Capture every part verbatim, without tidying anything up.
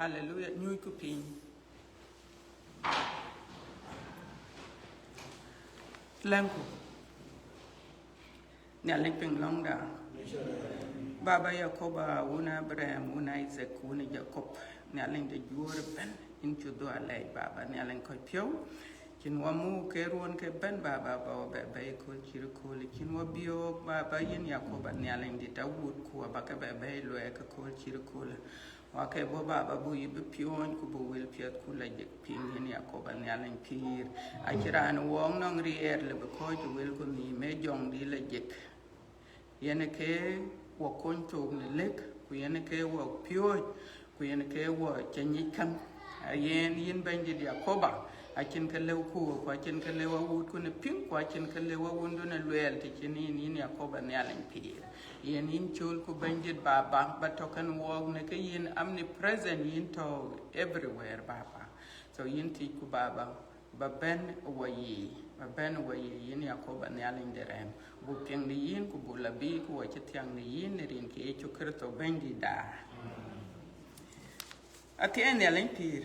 Haleluya, nyucku piny. Lɛ̈ŋku. Nhialic piŋ lɔ̈ŋda. Baba Yakoba, wun Abraham, wun Isaac, wun Jacob. Nhialic de juöör ëbɛ̈n, yïn cuk dhuɔ̈k alɛɛc, Baba, Nhialic kɔc piɔ̈u. Cïn wɔ muk ke ruɔ̈n ke bɛ̈n, Baba, ba wɔ bɛ bɛ̈i kööl cït kööl. Cïn wɔ biöök, Baba, yïn Yakoba, Nhialic dït, awut ku aba ke bɛ bɛ̈i luɛɛk ke kööl cït kööl. Wɔ ke bɔ̈, Baba, buk yï bï piɔ̈ɔ̈ny, ku bï wël piɛthku la jek piŋ, yïn Yakoba, Nhialic pïïr. Acïn raan wɔɔk nɔŋ riɛɛr lëu bï kɔ̈ɔ̈c wëlku nhïïm, ee jɔŋdï la jek. Yen ke wɔ kony thook në lëk, ku yen ke wɔ piööc, ku yen ke wɔ cï nyic käŋ. Yen yïn Bɛ̈nydït Yakoba, acïn kë lëuku, ku acïn kë lëu awutku në piŋ, ku acïn kë lëu awundu në luɛɛl, të cïn yïn, yïn Yakoba Nhialic pïïr. Yen yïn cöl ku Bɛ̈nydït Baba, ba tɔ̈ kenë wɔɔk në ke yïn omnipresent, yïn tɔ̈ everywhere, Baba. So yïn thiëcku, Baba, ba bɛ̈n wɔ yiic, ba bɛ̈n wɔ yiic, yïn Yakoba Nhialic de rɛ̈ɛ̈m. Buk piŋ në yïn, ku buk la bï, ku wɔ cï thiäŋ në yïn, në rin ke Yecu Kërtho Bɛ̈nydïtda. Athiɛɛi Nhialic pïïr.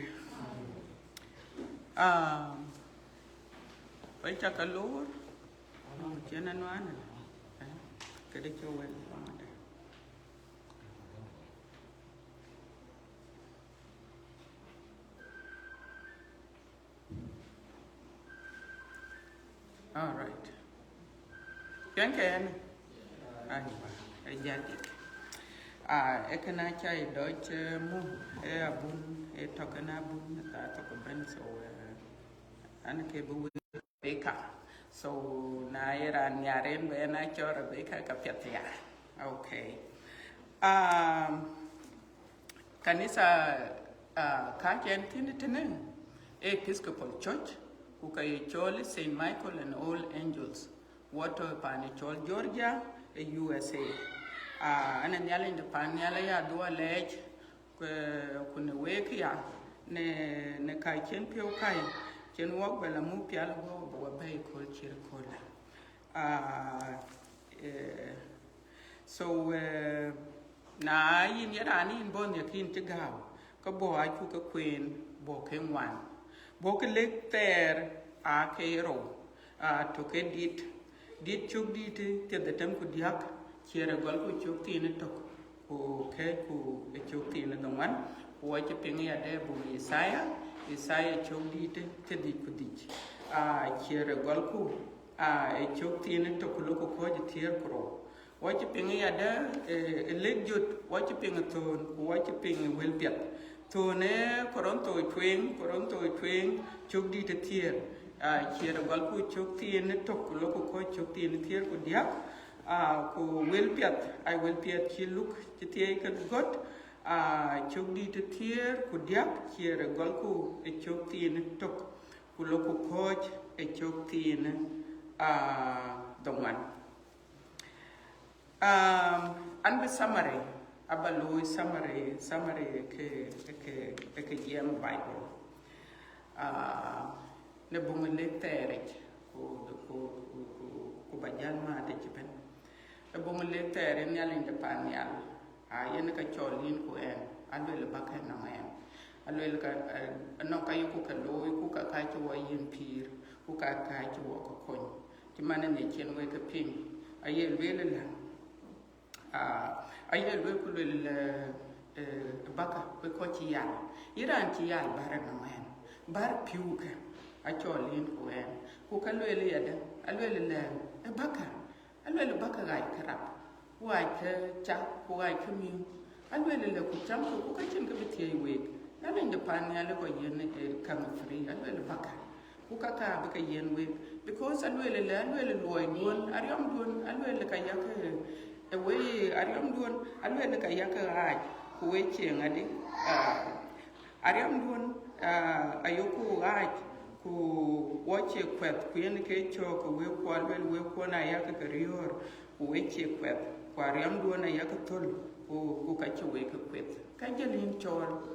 Ah, wek cä ke loor, cïn anuaan, eh, këde cï wël lɔ̈ŋde. All right. Piɛŋkë ɛn. Aiwa, ë jäl dik. Ah, ë kënë acä yï dɔc, eh, mum, ë abun, ë tɔ̈ kenë abun, thaa tɔ̈ ke bɛ̈n, so, eh, an ke bï wël Rebecca. So, na ye raan nhiar en bɛ en a cɔl Rebecca ka piɛth ya. Okay. Um, Kanitha, ah, ka cɛn thïn tënë, ee Episcopal Church, ku ka ye cɔl Saint Michael and All Angels, wɔ tɔ̈ pan ë cɔl Georgia, ë U S A. Ah, ɛn ë Nhialic de pan nhial aya dhuɔ̈k alɛɛc, ku, ku në week ya, në, në ka cïn piɔ̈u kai, cïn wɔk bɛ la muk pial guɔ̈p bï wɔ bɛ̈i kööl cït kööl. Ah, eh, so, eh, na yïn ye raan yïn bɔ̈ nhiäk yïn cï gääu, ke bɔ̈ acuk ke kueen, bɔ̈ ke ŋuan. Bɔ̈ ke lëk thɛɛr aa ke ye rou, aa, tök ke dit, dit cök dïïtë thiërdhetem ku diäk, ciëër ë gɔlku cök thiin ë tök, ku kɛ̈ɛ̈cku ë cök thiin ë dhoŋuan, ku wɔ cï piŋ ya dɛ buk Yithaya, Yithaya cök dïïtë thiërdhïc ku dhïc, aa, ciëër ë gɔlku, aa, ë cök thiin ë tök ku lok ku kɔ̈ɔ̈c ë thiëër ku rou. Wɔ cï piŋ ya dɛ, eh, ë lëk jöt, wɔ cï piŋ ë thöön, ku wɔ cï piŋ ë wël piɛth. Thöön ë Korintho tueŋ, Korintho tueŋ, cök dïïtë thiëër, aa, ciëër ë gɔlku cök thiin ë tök, ku lok ku kɔ̈ɔ̈c cök thiin ë thiëër ku diäk, aa, ku wël piɛth, ai wël piɛth cï Luk cï thiëëc ke gɔ̈t, aa, cök dïïtë thiëër ku diäk, ciëër ë gɔlku ë cök thiin ë tök, ku lok ku kɔ̈ɔ̈c ë cök thiin ë, aa, dhoŋuan. Um, an bï summary, aba looi summary, summary ke, ke, ke jiɛɛm Bible. Ah, në buŋ lëk thɛɛric, ku, ku, ku, ku, ku ba jäl maat ëcï bɛ̈n. Në buŋ lëk thɛɛric Nhialic de pan nhial, a yen ka cɔl yïn ku ɛn, aluel bäk ë nɔŋ ɛn. Aluel ka, eh, nɔŋ ka yeku ke looi, ku ka ka cï wɔ yiën pïïr, ku ka ka cï wɔ ke kony. Cï man ë cïn wek ke piŋ, aye lueel ëlä, ah, aye lueel ku lueel ëlä, eh, bäkë, wek kɔc cï yal. Yïn raan cï yal bär ënɔŋ ɛn, bär pïu kë, acɔl yïn ku ɛn. Ku ka lueel yadë, alueel ëlä, ë bäkë, alueel bäkë ɣaac ke rap, ku ɣaac ke cak, ku ɣaac ke miu. Alueel ëlä, ku cam ke, ku ka cïn kë bï thiëëc week. Nhialic de pan nhial ë kɔc yiën, eh, käŋ free, alueel bäkë. Ku ka ka bï ke yiën week, because alueel ëlä, alueel luɔiduön, ariɔmduön, alueel ka yak, eh, ë wei ariɔmduön, alueel ka yak ɣaac, ku we cieŋ adï, ah, ariɔmduön, ah, ayoku ɣaac, ku wɔ cie kuɛth, ku yen ke cɔɔk ke wek kuɔ, alueel wek kuɔ na yak ke riɔ̈ɔ̈r, ku we cie kuɛth, ku ariɔmduön ayak thöl, ku, ku ka cï wek ke kueth. Ka jël yïn cɔɔl.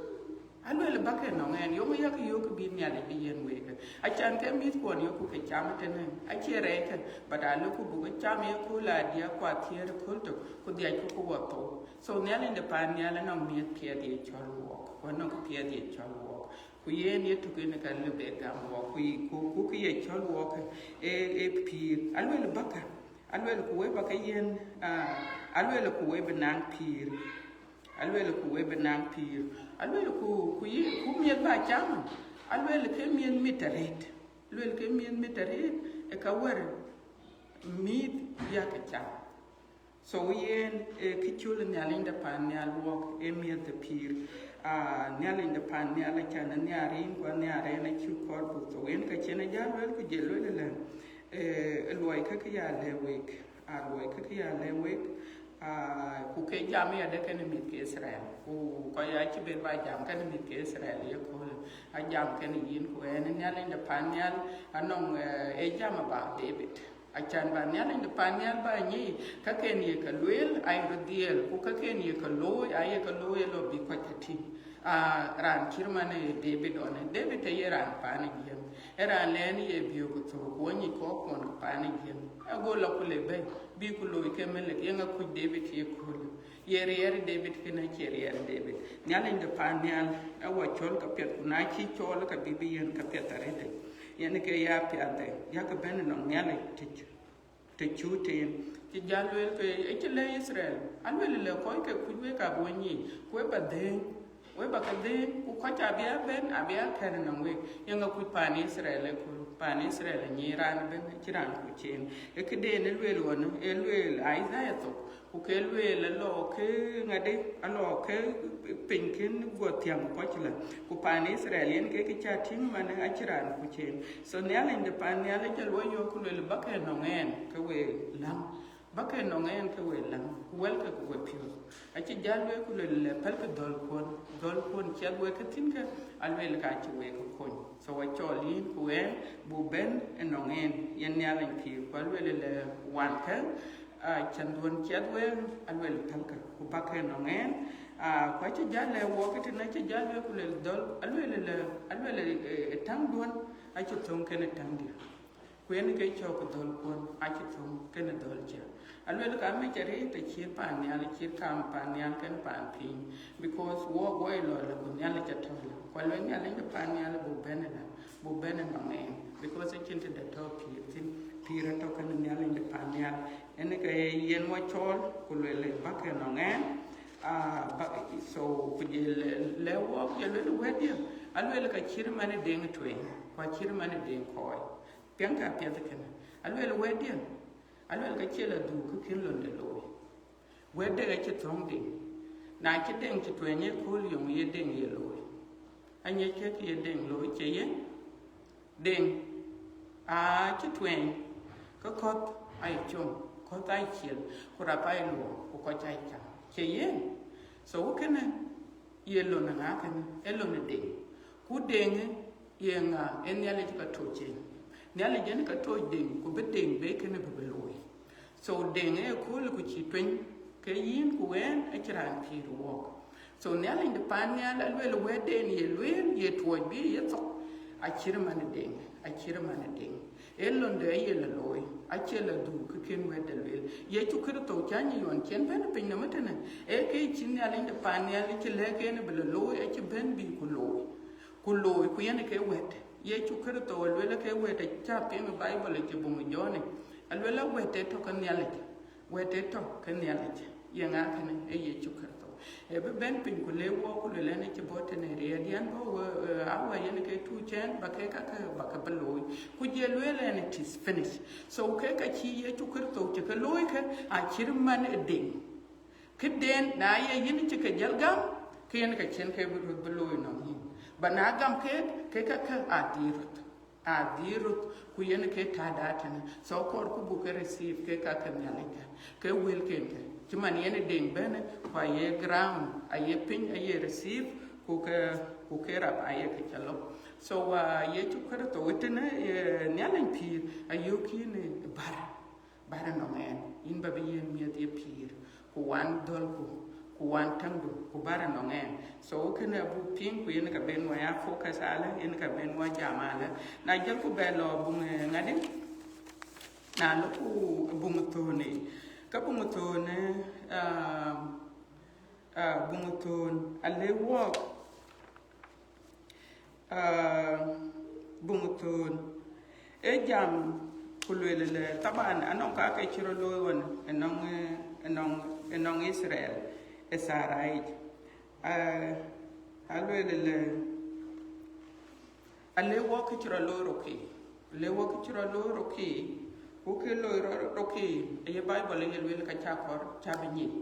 Aluel bäkë nɔŋ ɛn, yöŋ yak yök bï Nhialic bï yiën week. Acan ke mïthkuɔn yöku ke cam tënë, acie rɛɛckë, but alëku buk cam ye kööl adiäk ku athiëër kööl tök, ku dhiac ku ku wɔ thou. So Nhialic de pan nhial anɔŋ miëth piɛth ye cɔl wɔk. Ku anɔŋ kë piɛth ye cɔl wɔɔk, ku yen ye tök en ka lëu bë gam wɔɔk, ku, ku, ku kë ye cɔl wɔɔk ë, ë pïïr. Aluel bäkë, aluel ku wek bäkë yen, ah, aluel ku wek bï naŋ pïïr, aluel ku wek bï naŋ pïïr, aluel ku, ku yï, ku miɛth bä cam, aluel ke miɛth mit arëët, aluel ke miɛth mit arëët, ë ka wär mïïth yakë cam. So yen, eh, kë cɔl Nhialic de pan nhial wɔɔk, ee miɛth de pïïr. Ah, Nhialic de pan nhial acan anhiar yïn, ku anhiar en acï kɔɔr buk thou. Yen ka cïn ajal luel, ku jël luel ëlë, eh, luɔi kë kë ya lɛ̈k wek, a luɔi kë kë ya lɛ̈k wek, ah, ku ke jam ya de kenë mïth ke Israel. Ku kɔc acï ben ba jam kenë mïth ke Israel ye köölë, a jam kenë yïn, ku en Nhialic de pan nhial anɔŋ, eh, e jam about David. Acan ba Nhialic de pan nhial ba nyic, ka ken ye ke lueel, aye röt dhiɛl, ku ka ken ye ke looi, aye ke looi ë lɔ bï kɔc ke tïŋ. Ah, raan cït man ë David ɣɔn, David aye raan pan ë jiëŋ, ë raan lɛ̈ɛ̈n ye biöök ë thou, ku anyic kɔ̈k kuɔn ke pan ë jiëŋ. Ago lɔ ku le bɛ̈i, bï ku looi ke Melek, yeŋa kuc David ye köölë. Ye riɛɛr David kënë acie riɛɛr David. Nhialic de pan nhial, awɔ cɔl ka piɛth, ku na cï cɔɔl ka bï bï yen ka piɛth arëët. Yen ke ya piathde, yakë bɛ̈n ënɔŋ Nhialic tëc, të cuut en. Cï jal lueel ke ë cï lɛ̈k Israel, aluel lë kɔc ke kuc wek abï we nyic, ku we ba dhëëŋ, we ba ke dhëëŋ, ku kɔc abï a bɛ̈n, abï a kɛ̈n ënɔŋ wek. Yeŋa kuc pan Israel ëkööl, pan Israel anyic raan ëbɛ̈n, acï raan kuc en. Ë këden ë lueel ɣɔn, ë lueel Isaiah thok, ku ke lueel alɔ ke ŋadë, alɔ ke piny kën guɔ thiäŋ kɔc lë, ku pan Israel yen ke kë ca tïŋ man acï raan kuc en. So Nhialic de pan nhial ajal wɔ yɔ̈ɔ̈k ku lueel bäkë nɔŋ ɛn ke we läŋ, bäkë nɔŋ ɛn ke we läŋ, ku wɛlkë ku we piɔ̈ɔ̈th. Acï jal lueel ku lueel lë pälkë dhɔ̈lkuɔn, dhɔ̈lkuɔn ciɛth wek ke thïn ke, alueel ka cï wek ke kony. So acɔl yïn ku ɛn buk bɛ̈n ënɔŋ ɛn, yen Nhialic pïïr, ku alueel lë wankë, ah, cänduɔn ciɛth wek, aluel pälkë, ku bäkë nɔŋ ɛn. Ah, ku acï jal lɛ̈k wɔɔk ëtënë, acï jal lueel ku luel dhɔ̈l, aluel lë, aluel, eh, eh, täŋduɔn acï thöŋ kenë täŋdiɛ̈. Ku yen ke cɔk dhɔ̈lkuɔn acï thöŋ kenë dhɔ̈l ciɛth. Aluel ka mec arëët të cït pan nhial, cït kam pan nhial kenë pan piny, because wɔɔk wɔ ye lɔ lë ku Nhialic atɔ̈ lë. Ku aluel Nhialic de pan nhial buk bɛ̈n ëlä, buk bɛ̈n ënɔŋ ɛn, because acïn të dɛ̈ tɔ̈ pïïr thïn, pïïr atɔ̈ kenë Nhialic de pan nhial. Yen ke yen wɔ cɔɔl, ku lueel bäkë nɔŋ ɛn, ah, ba, so, ku jël lë, lë wɔɔk, jël lueel wɛ̈tdiɛ̈, alueel ka cït man ë deŋ tueŋ, ku acït man ë deŋ kɔɔc. Piɛŋkë apiɛth kënë, alueel wɛ̈tdiɛ̈, alueel ka cie lɔ dhuk kë kën londe looi. Wɛ̈tde acï thöŋ deŋ. Na cï deŋ cï tueŋ ëkööl yöŋ ye deŋ ye looi. Aŋiɛc kek ye deŋ looi, cie yen? Deŋ aa cï tueŋ, ke kɔ̈th aye com, kɔ̈th aye ciël, ku rap aye luɔk, ku kɔc aye cam. Cie yen? So kënë ye lon ë ŋa kënë? Ee lon ë deŋ. Ku deŋ ë ye ŋa? Ee Nhialic ka toc en. Nhialic en ka toc deŋ, ku bï deŋ bï kënë bï bï looi. So deŋ ë ëkööl ku cï tueŋ, ke yïn ku ɛn acï raan pïïr wɔɔk. So Nhialic de pan nhial aluel wɛ̈tden ye lueel, ye tuɔɔc bï ye thok, acït man ë deŋ, acït man ë deŋ. Ee londe aye lɔ looi, acie lɔ dhuk kë kën wɛ̈tde lueel. Yecu Kërtho cä nyic ɣɔn cï en bɛ̈n piny nɔm ëtënë, ee kë cï Nhialic de pan nhial cï lɛ̈k en bï lɔ looi, acï bɛ̈n bï ku looi. Ku looi, ku yen ke wɛ̈t. Yecu Kërtho aluel ke wɛ̈t acä piŋ ë Baibol acï buŋ ë Jɔn ë. Aluel a wɛ̈t ë tɔ̈ ke Nhialic. Wɛ̈t ë tɔ̈ ke Nhialic. Ye ŋa kënë? Ee Yecu Kërtho. Ee bï bɛ̈n piny ku le wɔɔk ku luel ɛn acï bɔ̈ tënë riɛɛtdiɛn bɔ̈ wë, eh, awär yen ke tuuc ɛn ba ke kakë ba ke bï looi. Ku jël lueel ɛn, it is finished. So ke ka cï Yecu Kërtho cï ke looi ke acït man ë deŋ. Këden, na ye yïn cï ke jäl gam, ke yen ka cïn ke bï röt bï looi nɔm yïn. Ba na gam keek, ke ka ke adhil röt. Adhil röt, ku yen ke täda tënë. So kɔɔr ku buk ke receive ke ka ke Nhialic ka, ke wël ken ke. Cï man yen ë deŋ bɛ̈n, ku aye ground, aye piny, aye receive, ku ke, ku ke rap aye ke cä lɔ. So, uh, Yecu Kërtho ëtënë, eh, Nhialic pïïr, ayök yïn ë bär. Bär ënɔŋ ɛn, yïn ba bï yiën miëth ye pïïr, ku wan dhɔ̈lku, ku wan täŋdu, ku bär ënɔŋ ɛn. So kënë abuk piŋ, ku yen ka ben wɔ ya focus alë, yen ka ben wɔ jam alë. Na jɔlku bɛ lɔ buŋ, eh, ŋadï, na lɔku buŋ thöönë, ka buŋ thöönë, ah, ah, buŋ thöön ale wɔɔk, Ah, buŋ thöön. E jam ku lueel le, taban, anɔŋ ka ke cï rɔt looi ɣɔn ënɔŋ, ënɔŋ, ënɔŋ Israel ë Sahara yic. Ah, alueel le, ale wɔ kë cï rɔt looi rɔt kë, le wɔ kë cï rɔt looi rɔt kë, ku kë looi rɔt rɔt kë, aye Bible aye lueel ka ca kɔɔr ca bï nyic.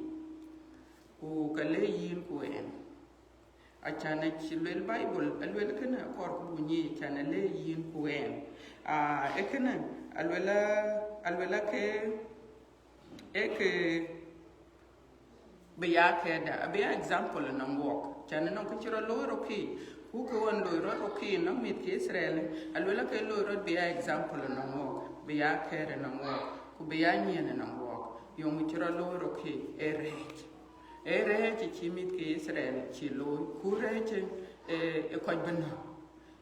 Ku ka le yïn ku ɛn. Acan acï lueel Bible, alueel kënë akɔɔr ku buk nyic, acan ale yïn ku ɛn. Ah, e kënë, alueel a, alueel a ke, e ke bï ya kɛɛrda, abï ya example ënɔŋ wɔk. Acan ënɔŋ kë cï rɔt looi rɔt kë, ku kë ɣɔn looi rɔt rɔt kë ënɔŋ mïth ke Israel, alueel a ke looi rɔt bï ya example ënɔŋ wɔk, bï ya kɛɛr ënɔŋ wɔk, ku bï ya nyiɛɛn ënɔŋ wɔk. Yöŋ cï rɔt looi rɔt kë, e rɛɛc. E rɛɛc cï mïth ke Israel cï looi, ku rɛɛc, eh, e kɔc bï nɔ̈k,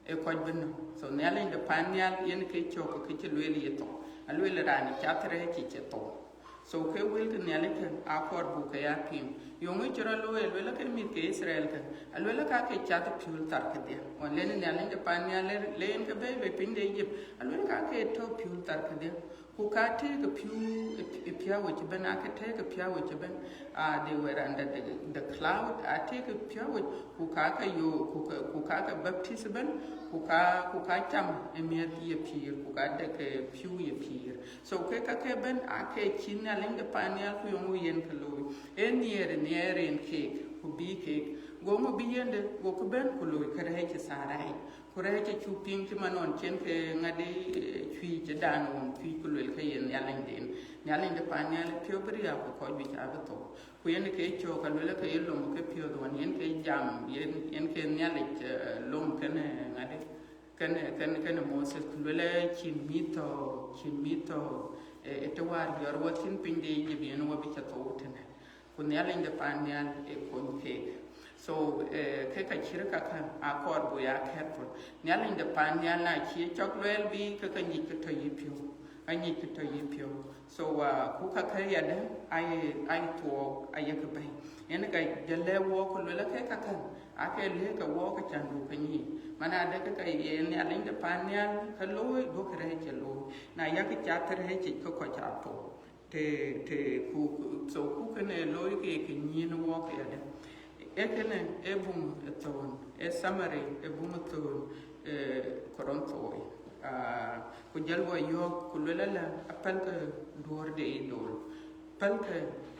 e kɔc bï nɔ̈k. So Nhialic de pan nhial yen ke cök ke cï lueel ye thou, alueel raan cath rɛɛc cï thou. So ke wël ke Nhialic kën akɔɔr buk ke ya piŋ. Yöŋ cï rɔt looi, alueel ke mïth ke Israel kën, alueel ka ke cath piöl thar kedhie. Ɣɔn leni Nhialic de pan nhial le, le yen ke bɛ̈ɛ̈i bei piny de Egypt, alueel ka ke tɔ̈ piöl thar kedhie. Ku ka tëëk piu ë piäu wec ëbɛ̈n, ake tëëk piäu wec ëbɛ̈n. Ah, they were under the, the cloud, a tëëk piäu wec, ku ka ke yo, ku ka, ku ka ke baptist ëbɛ̈n, ku ka, ku ka cam ë miɛth ye pïïr, ku ka dek piu ye pïïr. So ke ka ke ëbɛ̈n ake cï Nhialic de pan nhial ku yöŋ yen ke looi. E nhiɛɛr, nhiɛɛr en keek, ku bï keek. Go ŋö bï yende, go ke bɛ̈n ku looi ke rɛɛc ë Sahara yic. Ku rɛɛc acuk piŋ cï man ɣɔn cen ke ŋadi, eh, cuic ë dan ɣɔn cuic ku luel ke ye Nhialic den. Nhialic de pan nhial piɔ̈u bï riääk ku kɔc juëc abï thou. Ku yen ke cök aluel ke ye lom ke piɔ̈th ɣɔn yen ke jam, yen, yen ke Nhialic, eh, lom kënë ŋadi, kënë, kënë, kënë Moses, ku luel cïn mïth thou, cïn mïth thou, eh, ë të wäär jɔt wɔ thïn piny de Egypt yen wɔ bï cä thou tënë. Ku Nhialic de pan nhial e kony keek. So, eh, ke ka cït kakë akɔɔr buk ya careful. Nhialic de pan nhial na cï cɔk lueel bï ke ka nyic ke tɔ̈ yï piɔ̈u, ka nyic ke tɔ̈ yï piɔ̈u. So, uh, ku kakë yadë aye, aye thuɔɔu ayek bɛ̈i. Yen ka jël lɛ̈k wɔɔk ku luel ke kakë, ake lëk ke wɔɔk ke can du ke nyic. Man adë ke ka ye Nhialic de pan nhial ke looi, duɔ̈k rɛɛc cï looi. Na yak cath rɛɛc cï ke kɔc aa thou. Të, të ku, ku, so ku kënë looi ke ke nyïn wɔɔk yadë. E kënë e buŋ ë thöön, e summary e buŋ ë thöön, eh, Korinthoi. Ah, ku jël wɔ yɔ̈ɔ̈k ku luel ala apɛlkë duɔ̈ɔ̈r de ye dol, pɛlkë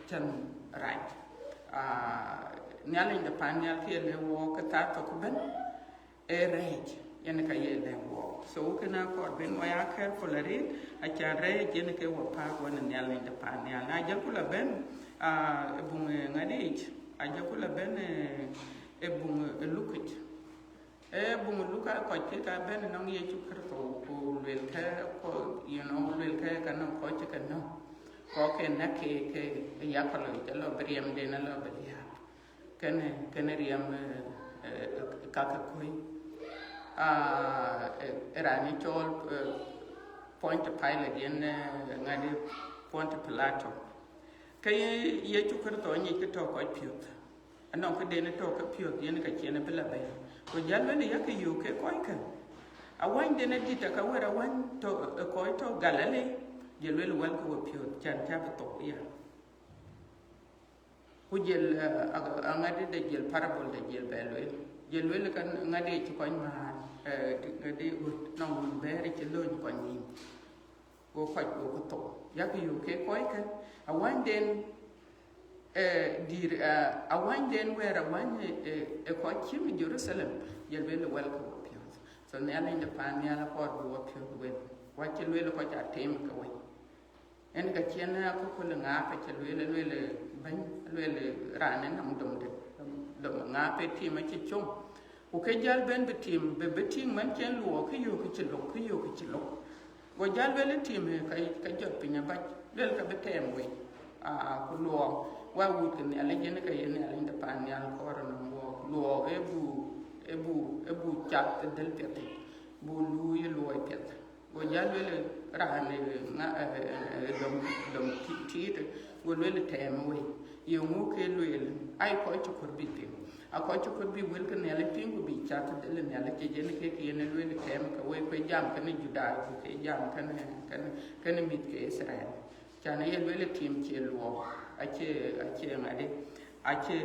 cän rac. Ah, Nhialic de pan nhial ke ye lɛ̈k wɔɔk ke thaa thok ëbɛ̈n. E rɛɛc yen ka ye lɛ̈k wɔɔk. So kënë akɔɔr ben wɔ ya careful arëët, acan rɛɛc yen ke wɔ paak wɔ në Nhialic de pan nhial. Na jɔlku la ben, ah, e buŋ, eh, ŋadic, a jɔlku la ben, eh, e buŋ, eh, Lukic. E buŋ Luka kɔc ke ka ben nɔŋ Yecu Kërtho ku luel ke, ku, you know, luel ke ka nɔŋ kɔc cï ke nɔ̈k. Kɔc ke nɛ̈k ke, ke yakë loi, ke lɔ bï riɛmden alɔ bï liääp. Kënë, kënë riɛm, eh, eh, ka ke kuöi. Ah, eh, raan ë cɔl, eh, Pontius Pilate yen, eh, ŋadi Pontius Pilato. Ke ye, Yecu Kërtho nyic ke tɔ̈ kɔc piɔ̈th. Anɔŋ këden ë tɔ̈ ke piɔ̈th yen ka cïn bï la bɛ̈i. Ku jal wël yak yök ke kɔckë. Awänyden adït aka wër awäny tɔ̈, eh, kɔc tɔ̈ Galili, jël wël wälkë we piɔ̈th, can cä bï thou ya. Ku jël, eh, a-, aŋädi de jël parable de jël bɛ lueel. Jël lueel ka ŋädi cï kɔc määr, eh, ŋädi ɣöt nɔŋ wun bɛ̈ɛ̈r cï lööny kɔc nïïm. Go kɔc go ke thou. Yak yök ke kɔckë, awänyden, eh, dïr, eh, awänyden wɛ̈ɛ̈r awäny, eh, eh, kɔc cïm ë Jeruthalem, jël lueel wɛlkë wɔ piɔ̈th. So Nhialic de pan nhial akɔɔr bï wɔ piɔ̈th wël. Wä cï lueel kɔc a tem ke wëny. Yen ka cïn akököl ŋaap acï lueel, lueel bɛ̈ny, lueel raan ë nɔm domde, dom ŋaap ë tim acï com. Ku ke jäl ben bï tim, bï, bï tim man cïn luɔɔk, kë yök kë cï lok, kë yök kë cï lok. Go jäl lueel tim, ka, ka jɔt piny abac, lueel ka bï tɛɛm wei. Aa, ku luɔɔk, wa wut ke Nhialic, yen ka ye Nhialic de pan nhial kɔɔr nɔm wɔɔk. Luɔɔk ë bu, ë bu, ë bu cath ë dhël piɛth, bu luui ë luɔi piɛth. Go jäl lueel raan, eh, ŋa, eh, eh, dom, dom ti-, tiit, go lueel tɛɛm wei. Ye ŋu ke lueel, ai kɔc cï kɔɔr bï tim. Akɔc cï kɔc bï wël ke Nhialic piŋ ku bï cath tëde Nhialic, yen kek yen lueel tɛm ke wek, kue jam kenë Judai ku ke jam kenë, kenë, kenë mïth ke Itharel. Can ye lueel tim cie luɔk, acie, acie ŋadï, acie,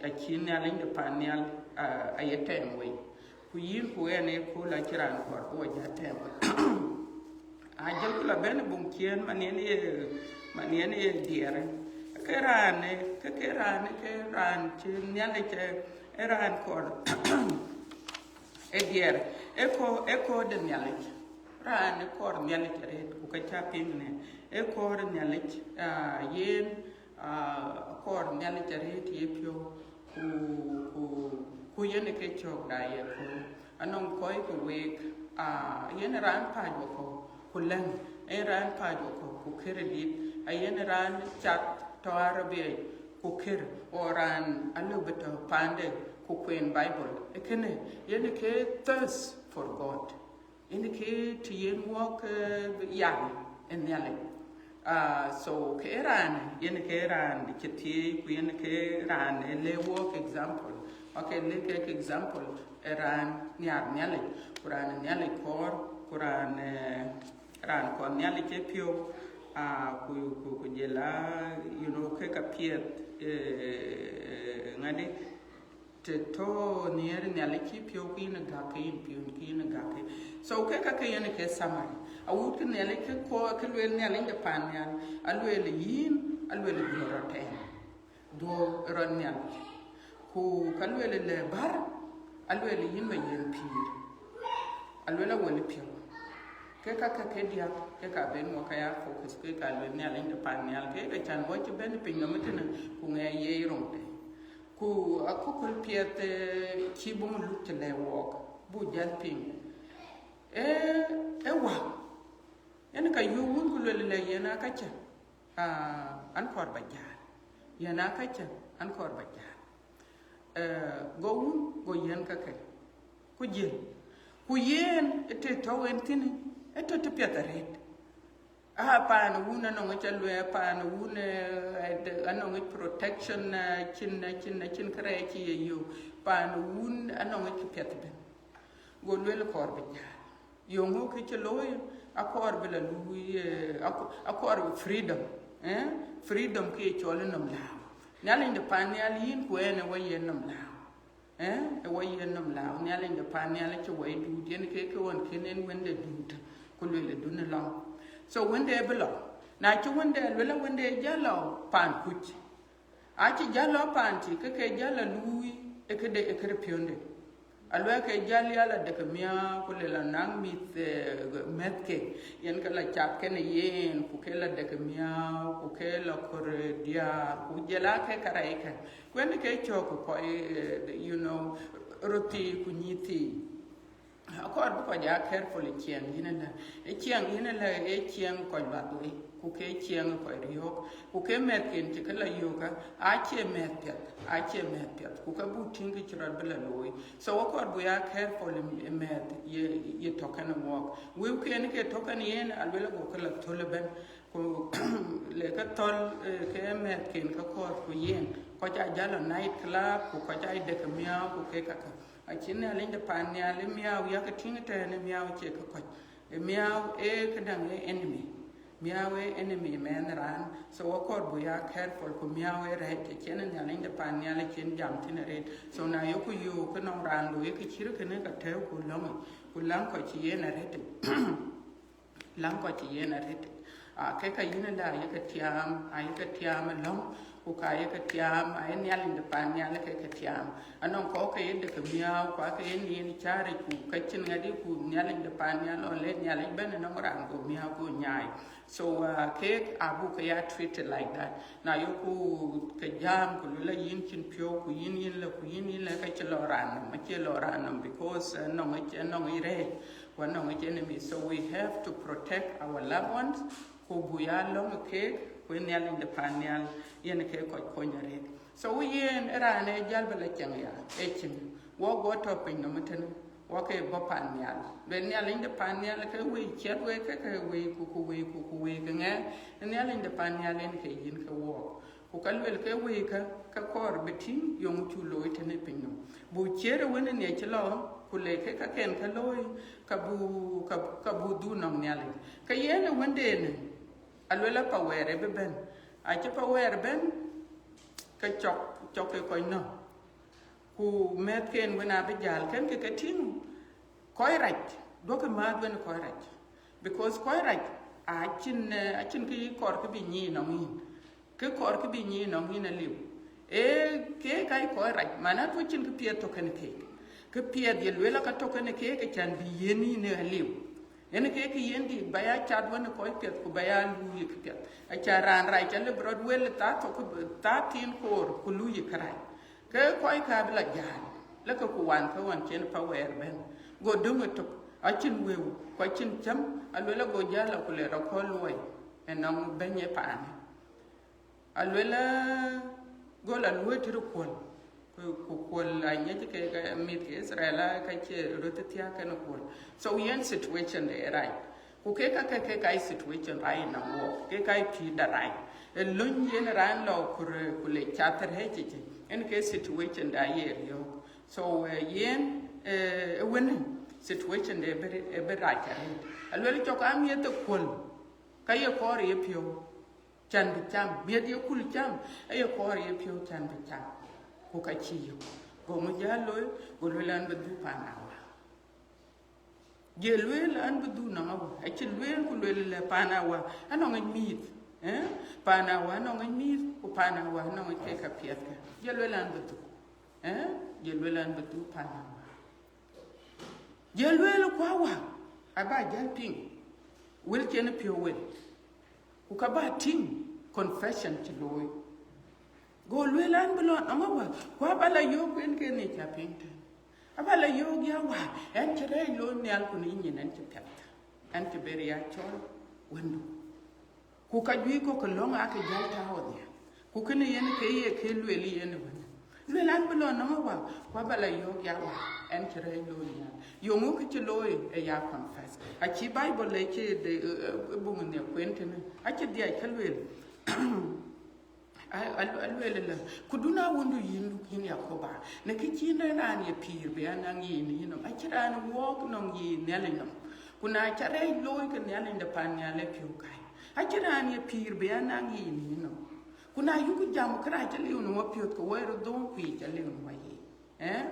acï Nhialic de pan nhial, ah, aye tɛm wei. Ku yïn ku ɣɛn ë kööl acï raan kɔɔr bï wɔ jat tɛm. Ajël ku la bɛ̈n ë buŋ ciëën, man yen ye, man yen ye diɛɛr. Ke raan, ke, ke raan, ke raan cï Nhialic ë, ë raan kɔɔr ë diɛɛr, ë kɔɔr, ë kɔɔr de Nhialic. Raan ë kɔɔr Nhialic arëët, ku ka ca piŋ në ë kɔɔr Nhialic, ah, yen, ah, kɔɔr Nhialic arëët ye piɔ̈u, ku, ku, ku yen ë ke cɔ̈k da ye kööl. Anɔŋ kɔc ke week, ah, yen raan pääc wakɔ̈u, ku lɛ̈ŋ, yen raan pääc wakɔ̈u, ku kër ë dit, ayen raan cath tɔ̈ Arabia, ku kër, o raan alëu bï tɔ̈ paande, ku kueen Bible. Ë kënë, yen ke thirst for God. Yen ke të yen wɔk, eh, yal ë Nhialic. Ah, so ke raan, yen ke raan cï thiëëc, ku yen ke raan ë le wɔk example. Wa ke le kek example ë raan nhiar Nhialic, ku raan Nhialic kɔɔr, ku raan, eh, raan kɔɔr Nhialic ë piɔ̈u, ah, ku, ku, ku jël a, you know, ke ka piɛth, eh, ŋadï, të tɔ̈ nhiɛɛr Nhialic cï piɔ̈u, ke yïn gäk ke, yïn piɔ̈u, ke yïn gäk ke. So ke ka ke yen ke summary. Awut ke Nhialic ke kɔɔr, ke lueel Nhialic de pan nhial, alueel yïn, alueel duɔ̈ɔ̈r rɔt tɛɛn. Duɔ̈ɔ̈r rɔt Nhialic. Ku ka lueel lɛ bär, alueel yïn ba yen pïïr. Alueel awël piɔ̈u. Ke ka ke ke diäk, ke ka ben wɔ ka ya focus, ke ka lueel Nhialic de pan nhial, ke ke can wɔ cï ben piny nɔm tënë, ku ŋɛɛ ye röŋde. Ku akököl piɛth, eh, cï bï ŋö luk të lɛ̈k wɔɔk, bu jäl piŋ. Eh, ë wä, yen ka yöök wun ku lueel lɛ yen aa kacä, ah, an kɔɔr ba jäl. Yen aa kacä, an kɔɔr ba jäl. Eh, go wun, go yen kakë. Ku jiël. Ku yen, ë të tɔ̈u en thïn, ë tɔ̈ të piɛth arëët. Ah, paan wun anɔŋ ca luɛɛl, paan wun, eh, eh, anɔŋ protection, eh, cïn, eh, cïn, eh, cïn kërɛɛc cï ye yök. Paan wun anɔŋ kë piɛth bɛ̈n. Go lueel kɔɔr bï jäl. Yöŋö kë cï looi, akɔɔr bï la luui, eh, akɔ-, akɔɔr freedom, eh? Freedom kë ye cɔl nɔm lääu. Nhialic de pan nhial yïn ku ɛn ë wɔ yen nɔm lääu. Eh, ë wɔ yen nɔm lääu, Nhialic de pan nhial acï wɔ duut, yen ke ke ɣɔn kën en wënde duut, ku lueel ë dun ë lɔŋ. So wënde bï lɔ. Na cï wënde lueel, wënde jäl lɔ paan kuc. Acï jäl lɔ paan tï, ke ke jäl lɔ luui, ë këde, ë kërë piɔ̈nde. Aluɛɛk ke jäl ya la dek miääu, ku le la naŋ mïth, eh, mɛ̈thke, yen ke la cath kenë yen, ku ke la dek miääu, ku ke la kor diaar, ku jël aa ke karɛckë. Kuɛn ke cök ku kɔc, eh, you know, röt thii ku nyïïr thii. Akɔɔr bï kɔc aa careful ë ciɛɛŋ yïn ëlä. Ë ciɛɛŋ yïn ëlä, ë ciɛɛŋ kɔc bath wei, ku ke ciɛɛŋ kɔc riɔ̈ɔ̈k, ku ke mɛ̈thken cï ke la yöökä, acie mɛ̈th piɛth, acie mɛ̈th piɛth, ku ke buk tïŋ kë cï rɔt bï la looi. So akɔɔr buk ya careful ë mɛ̈th ye, ye tɔ̈ kenë wɔɔk. Wëëuken ke tɔ̈ kenë yen, aluel ago ke la thöl ëbɛ̈n. Ku le ke thɔl, eh, ke mɛ̈thken ke kɔɔth ku yen, kɔc aa jäl lɔ night club, ku kɔc aa dek miääu, ku ke kakä. Acï Nhialic de pan nhial ë miääu yakë tïŋ tɛ̈ɛ̈n, ë miääu cie ke kɔc. Ë miääu ee këdäŋ ee enemy. Miääu ee enemy mɛnh raan. So akɔɔr buk ya careful, ku miääu ee rɛɛc, acïn Nhialic de pan nhial acïn jam thïn arëët. So na yeku yöök ke nɔŋ raan looi ke cït kënë, ka tɛ̈ɛ̈u ku lɔ̈ŋ, ku läŋ kɔc cï yen arëët. Läŋ kɔc cï yen arëët. Ah, ke ka yïn ëlä ayekë tiaam, ayekë tiaam ë lɔ̈ŋ, ku ka ayekë tiaam, aye Nhialic de pan nhial ke ke tiaam. Anɔŋ kɔ̈k ke ye dek miääu, ku ake ye nin cääric, ku ka cïn ŋadï, ku Nhialic de pan nhial lɔ le Nhialic bɛ̈n ënɔŋ raan go miääu go nyaai. So, uh, keek abuk ke ya treated like that. Na yeku ke jam, ku luel la yïn cïn piɔ̈u, ku yïn yïn la, ku yïn yïn la, ka cï lɔ raan nɔm, acie lɔ raan nɔm, because, uh, nɔŋ, nɔŋ rɛɛc. Ku anɔŋ ë enemy. So we have to protect our loved ones, ku buk ya lɔ̈ŋ keek, ku ë Nhialic de pan nhial, yen ke kɔc kony arëët. So yen ë raan ë jäl bï la cieŋ ya, ë cieŋ. Wɔ guɔ tɔ̈ piny nɔm ëtënë, wɔ ke bɔ̈ pan nhial. Luel Nhialic de pan nhial ke wëi ciɛth wek, ke ke wëi ku, ku wëi ku, ku wëi ke ŋɛk, Nhialic de pan nhial yen ke yïn ke wɔɔk. Ku ka luel ke wëike, ke kɔɔr bï tïŋ yeŋö cuk looi tënë pinynhom. Buk ciëër ë wën ë ŋiɛc cï lɔ, ku le ke kaken ke looi, ka buk, ka, ka buk dhuk nɔŋ Nhialic. Ke yen ë wëndenë, aluel a pawɛɛr ë bï bɛ̈n. Acï pawɛɛr bɛ̈n, ke cɔk, cɔk ke kɔc nɔ̈k. Ku mɛ̈thken wën abï jäl, kën ke ke tïŋ, kɔc rac, duɔ̈kkë määth wën kɔc rac. Because kɔc rac acïn, eh, acïn kë kɔɔr kë bï nyic nɔŋ yïn. Kë kɔɔr kë bï nyic nɔŋ yïn aliu. Ee, keek aa kɔc rac, mana tuɔ̈c cïn kë piɛth tök kën keek. Kë piɛth ye lueel aka tök kën keek, acän bï yiën yïn aliu. Yen ke kë yen dït ba ya cath wën kɔc piɛth, ku ba ya luui kë piɛth. Aca raan rac ca lëu bï rɔt wel thaa thok, thaa thiin koor, ku luui kërac. Ke kɔc ka bï la jäl, lëkë ku wan ke ɣɔn cïn pawɛɛr bɛ̈n. Go döŋ ëtök, acïn wëu, ku acïn cäm, aluel ago jäl la ku le rɔt kɔ̈l luɔi, ënɔŋ bɛ̈ny ë paanë. Aluel, go la luöi tëde Kuɔl, ku, ku Kuɔl aŋiɛc ke, ke mïth ke Israel, a ka cie röt thiääk kenë Kuɔl. So yen situation de rac. Ku ke ka, ke, ke ka situation rac nɔŋ wok, ke ka pïïr da rac. Ë löny yen raan lɔ kur, ku le cath rɛ̈ɛ̈c cï, en ke situation da ye riɔ̈ɔ̈k. So, eh, yen, eh, ë wënë situation de bï, ë bï rac arëët. Aluel cɔk a miëth ë Kuɔl, ka ye kɔɔr ye piɔ̈u. Can bï cam, miëth ye kul cam, aye kɔɔr ye piɔ̈u can bï cam. Ku ka cï yök. Go ŋö jäl looi, go luel an bï dhuk paan Awa. Je lueel an bï dhuk nɔŋ Awa. Acï lueel ku lueel lɛ paan Awa anɔŋ yic mïïth. Eh? Paan Awa anɔŋ yic mïïth, ku paan Awa anɔŋ yic ke ka piɛthkë. Je lueel an bï dhuk. Eh? Je lueel an bï dhuk paan Awa. Je lueel ku Awa aba jäl piŋ, wël cïn piɔ̈u wel, ku ka ba tïŋ confession cï looi. Go lueel an bï lɔ nɔŋ Awa, ku aba la yöök en ke ni ca piŋ tën. Aba la yöök ya Awa, ɛn cï rɛɛc looi nhial ku ni nyin ɛn cï piɛth, ɛn cï ber ya cɔl wëndu. Ku ka juëc kɔ̈k ke lɔ̈ŋ aake jäl tääu ɣodhie. Ku kënë yen ke ye ke lueel yen ë wënë. Lueel an bï lɔ nɔŋ Awa, ku aba la yöök ya Awa, ɛn cï rɛɛc looi nhial. Yeŋö kë cï looi ë ya confess. Acï Bible le cï de, ë, ë, ë buŋ nhiɛk kueen tënë. Acï dhiac ke lueel. A, a, alueel ëlä, ku dun a wundu yïn, yïn Yakoba, në kë cïn raan ye pïïr bï a naŋ yic në yïnɔm, acïn raan wok nɔŋ yic Nhialic nɔm. Ku na ca rɛɛc looi ke Nhialic de pan nhial ë piɔ̈u kai, acïn raan ye pïïr bï a naŋ yic në yïnɔm. Ku na yuku jam kërac ca liu në wapiɔ̈th, ke woi röt dhöŋ ku yic ca liu në wayic. Eh?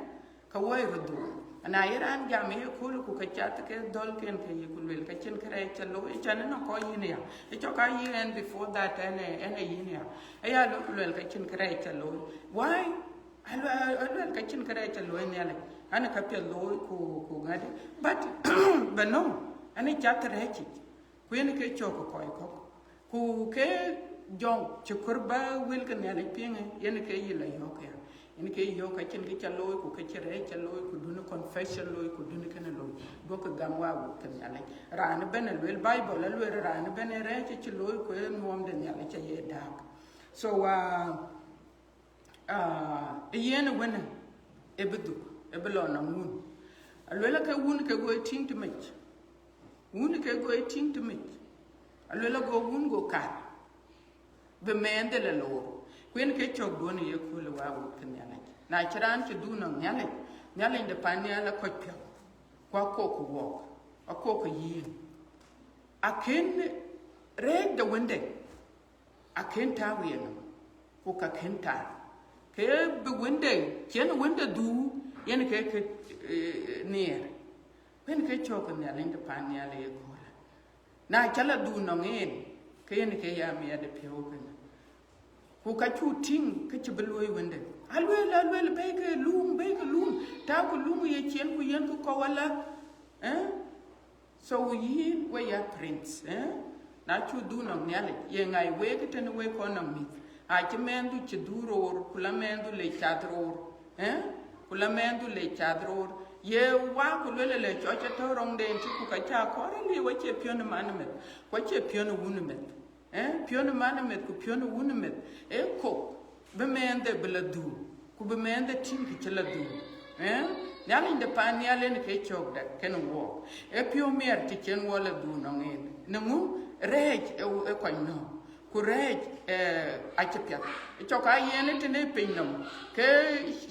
Ka woi röt dhöŋ. Na ye raan jam ye kööl ku ka cath ke dhɔ̈lken ke ye ku luel ka cïn kërɛɛc ca looi, ë can ënɔŋ kɔc yïn ya. Ë cɔk a yï ɛn before that ɛn ë, ɛn ë yïn ya. Aya lɔ ku luel ka cïn kërɛɛc ca looi. Why? Aluel, aluel ka cïn kërɛɛc ca looi Nhialic. An ka piɛth looi ku, ku ŋadï. But, but no, an ë cath rɛɛc yic. Ku yen ke cök kɔc kɔ̈k. Ku ke jɔŋ cï kɔɔr ba wël ke Nhialic piŋ, yen ke yï la yɔ̈ɔ̈k ya. Yen ke yɔ̈ɔ̈k ka cïn kë ca looi, ku ka cïn rɛɛc ca looi, ku dun confession looi, ku dun kënë looi. Duɔ̈kkë gam wa wut ke Nhialic. Raan ëbɛ̈n ë luel Bible, aluel raan ëbɛ̈n ë rɛɛc cï looi, ku ë nuɔɔm de Nhialic aye dääk. So, uh, Ah, ë yen ë wënë, ë bï dhuk, ë bï lɔ nɔŋ wun. Aluel ke wun ke go tïŋ tëmec. Wun ke go tïŋ tëmec. Aluel go wun go kar. Bï mɛɛnde la loor. Ku yen ke cök duɔ̈n ye kööl wa wut ke Nhialic. Na cïn raan cï dhuk nɔŋ Nhialic, Nhialic de pan nhial akɔc piɔ̈u. Ku akok ku wɔɔk, akok ke yïn. Akën rɛɛc de wënde. Akën tääu yenɔm, ku ka kën tääu. Ke bï wënde, cïn wënde dhuk, yen ke ke, eh, nhiɛɛr. Yen ke cök Nhialic de pan nhial ye köölë. Na ca la dhuk nɔŋ en, ke yen ke ya miɛt ë piɔ̈u kënë. Ku ka cuk tïŋ, ke cï bï luöi wënde. Aluel, aluel, bɛ̈ɛ̈ikë luŋ, bɛ̈ɛ̈ikë luŋ. Tääukë luŋ ye ciɛɛŋ ku yiɛ̈nkë kɔ̈u ala. Eh? So yïn we ya prince, eh? Na cuk dhuk nɔŋ Nhialic, ye ŋa ye wek tënë wek kɔn nɔŋ mïth? Acï mɛɛndu cï dhuk roor, ku la mɛɛndu le cath roor, eh? Ku la mɛɛndu le cath roor. Ye wa ku luel le cɔc atɔ̈ rɔŋden cï ku ka ca kɔɔr, ë liu acie piɔ̈n ë man ë meth, ku acie piɔ̈n ë wun ë meth. Eh, piɔ̈n ë man ë meth ku piɔ̈n ë wun ë meth, ee kok bï mɛɛnde bï la dhuk, ku bï mɛɛnde tïŋ kë cï la dhuk. Eh, Nhialic de pan nhial en ke cök dɛ̈t kenë wɔɔk. Ee piɔ̈u miɛt të cïn wɔ la dhuk nɔŋ en. Në ŋö? Rɛɛc ë, ë kɔc nɔ̈k. Ku Ku rɛɛc acï piɛth. Cɔk a yen ë tënë pinynhom ke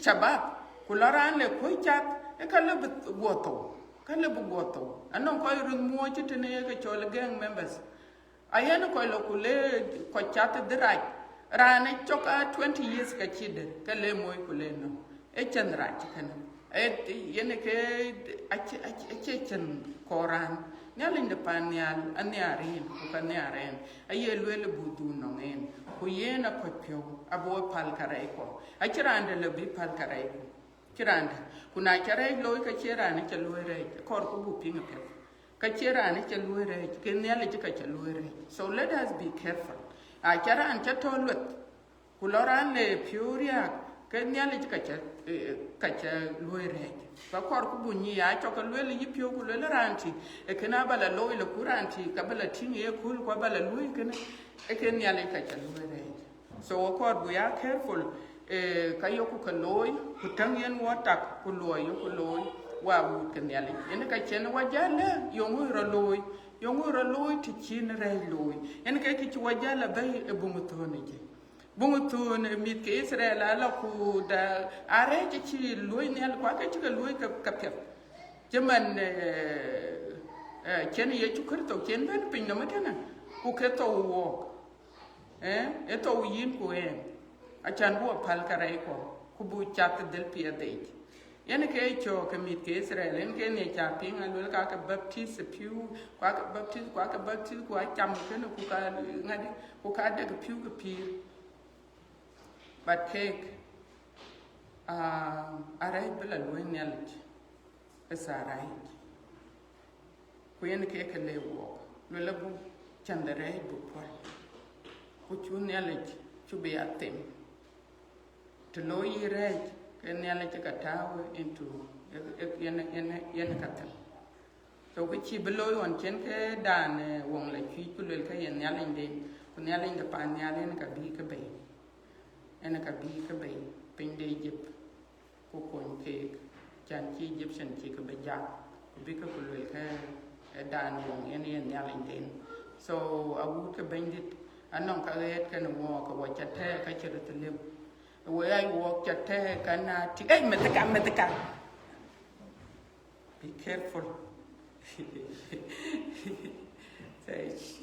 shabab, ku lɔ raan le kuɔ̈c cath, ë ka lëu bï guɔ thou, ka lëu bï guɔ thou. Anɔŋ kɔc röt muɔɔc ë tënë ye ke cɔl gang members. Ayen kɔc lɔ ku le kɔc cath dhil rac. Raan ë cɔk a twenty years ka cï dë, ke le moc ku le nɔm. Ë cïn rac kënë. Yen ke acie cïn kɔɔr raan. Nhialic de pan nhial anhiar yen, ku ka nhiar ɛn. Aye lueel bï dhuk nɔŋ en, ku yen akɔc piɔ̈u abï we päl karɛckuɔ. Acïn raan dɛ̈ lëu bï päl karɛcku. Cïn raan dɛ̈. Ku na ca rɛɛc looi, ka cie raan ë ca luɔi rɛɛc, kɔɔrku buk piŋ apiɛth. Ka cie raan ë ca luɔi rɛɛc, ke Nhialic ka ca luɔi rɛɛc. So let us be careful. Aca raan ca tɔ̈ lueth, ku lɔ raan le piɔ̈u riääk, ke Nhialic ka ca, eh, ka ca luɔi rɛɛc. Ka kɔɔrku buk nyic, acɔk ke lueel yï piɔ̈u, ku lueel raan tï, ee kënë aba la looi, le ku raan tï ka ba la tïŋ ye kööl, ku aba la luɔi kënë, ee ke Nhialic ka ca luɔi rɛɛc. So akɔɔr buk ya careful, eh, ka yoku ke looi, ku täŋ yen wɔ tak, ku luɔi yoku looi, wa wuut ke Nhialic. Yen ka cïn wɔ jäl lɛ, yöŋö rɔ looi, yöŋö rɔ looi të cïn rɛɛc looi. Yen ke kë cï wɔ jäl lɛ bɛ̈i ë buŋ thöön ë jë. Buŋ thöön ë mïth ke Israel ala ku da arɛɛc cï luɔi nhial, ku ake cï ke luɔi ke, ke piɛth. Cï man, eh, eh, cïn Yecu Kërtho cïn bɛ̈n pinynhom ëtënë, ku ke thou wook. Eh, ë thou yïn ku en, acän buk päl karɛckuɔ, ku buk cath dhil piɛth yic. Yen ke cɔɔk ke mïth ke Israel, yen ke ne ca piŋ, aluel ka ke baptith ë piu, ku ake baptith, ku ake baptith, ku acam kënë, ku ka ŋadi, ku ka dek piu ke pïïr. But keek, ah, arɛɛc bï la luɔi Nhialic ë thaar yic. Ku yen ke ke le wook, luel abuk cän de rɛɛc buk puɔl, ku cu Nhialic cu bï ya them. Të looi yï rɛɛc, ke Nhialic ka tääu into, yen, yen, yen ka them. So kë cï bï looi ɣɔn cïn ke daan, eh, woŋ la cuic, ku luel ke yen Nhialic den, ku Nhialic de pan nhial yen ka bï ke bei. Yen ka bï ke bei piny de Egypt. Ku kony keek, cän cï Egyptian cï ke bï jak, ku bï ke ku luel ke, eh, daan woŋ yen yen Nhialic den. So awuut ke Bɛ̈nydït, anɔŋ ka ɣet kënë wook, ke wɔ ca tɛ̈ɛ̈k ka cï röt lëu. We aa wook ca tɛ̈ɛ̈k ka na tï, ei, methika, methika. Be careful. So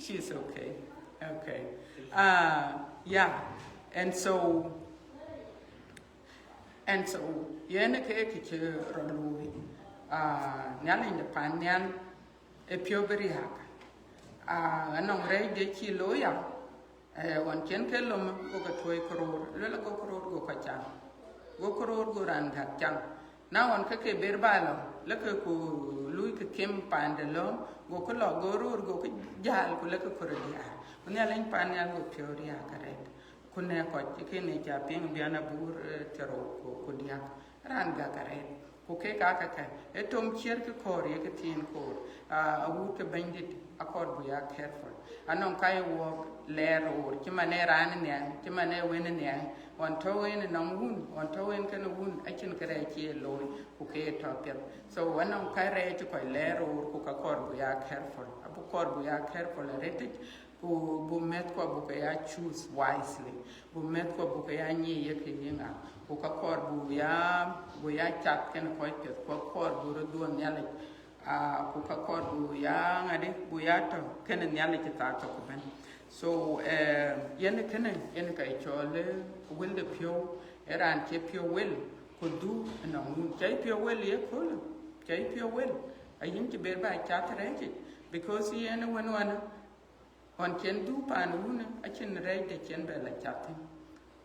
she's okay. Okay. Uh, yeah. And so, and so, yen ke kë cï rɔ looi. Uh, Nhialic de pan nhial, ë piɔ̈u bï riääk. Ah, anɔŋ rɛɛc de cï looi ya, eh, ɣɔn cïn ke lom, go ke tuɔi këroor, luel go këroor, go ka cam, go këroor, go raan gät cam. Na ɣɔn ke ke ber ba lɔ, lë ke ku lui ke kem paande lom, go ke lɔ, go röör, go ke jäl, ku lë ke kɔɔr diaar. Ku Nhialic pan nhial go piɔ̈u riääk arëët. Ku në kɔc ke ne ca piŋ bian abur, eh, thiërrou ku, ku diäk. Raan gäk arëët. Ku kek aa käkë, ë tom ciɛ̈t kë kɔɔr ye kë thiin koor, ah, awuut ke Bɛ̈nydït, akɔɔr buk ya careful. Anɔŋ ka ye wook lɛɛr roor, cï man ee raan nhiɛɛŋ, cï man ee wën nhiɛɛŋ, ɣɔn tɔ̈u en ënɔŋ wun, ɣɔn tɔ̈u en kënë wun, acïn kërɛɛc cï ye looi, ku ke ye tɔ̈ piɛth. So anɔŋ ka rɛɛc cï kɔc lɛɛr roor, ku ka kɔɔr buk ya careful, abuk kɔɔr buk ya careful arëëtic, ku buk mɛ̈thkuɔ buk ke ya choose wisely, buk mɛ̈thkuɔ buk ke ya nyic ye ke ye ŋa, ku ka kɔɔr buk ya, buk ya cath kenë kɔc piɛth, ku ka kɔɔr buk röt dhuɔ̈n Nhialic, ah, ku ka kɔɔr buk ya ŋadï, buk ya tɔ̈ kenë Nhialic ë thaa tök ëbɛ̈n. So, eh, yen kënë, yen ka ye cɔl, eh, wël de piɔ̈u, ee raan cie piɔ̈u wël, ku dhuk ënɔŋ wun. Ca yï piɔ̈u wël ye köölë, ca yï piɔ̈u wël, ayïn cï ber ba cath rɛɛcic, because yen ë wën ɣɔn, ɣɔn cïn dhuk paan wunë, acïn rɛɛc de cïn bɛ la cath thïn.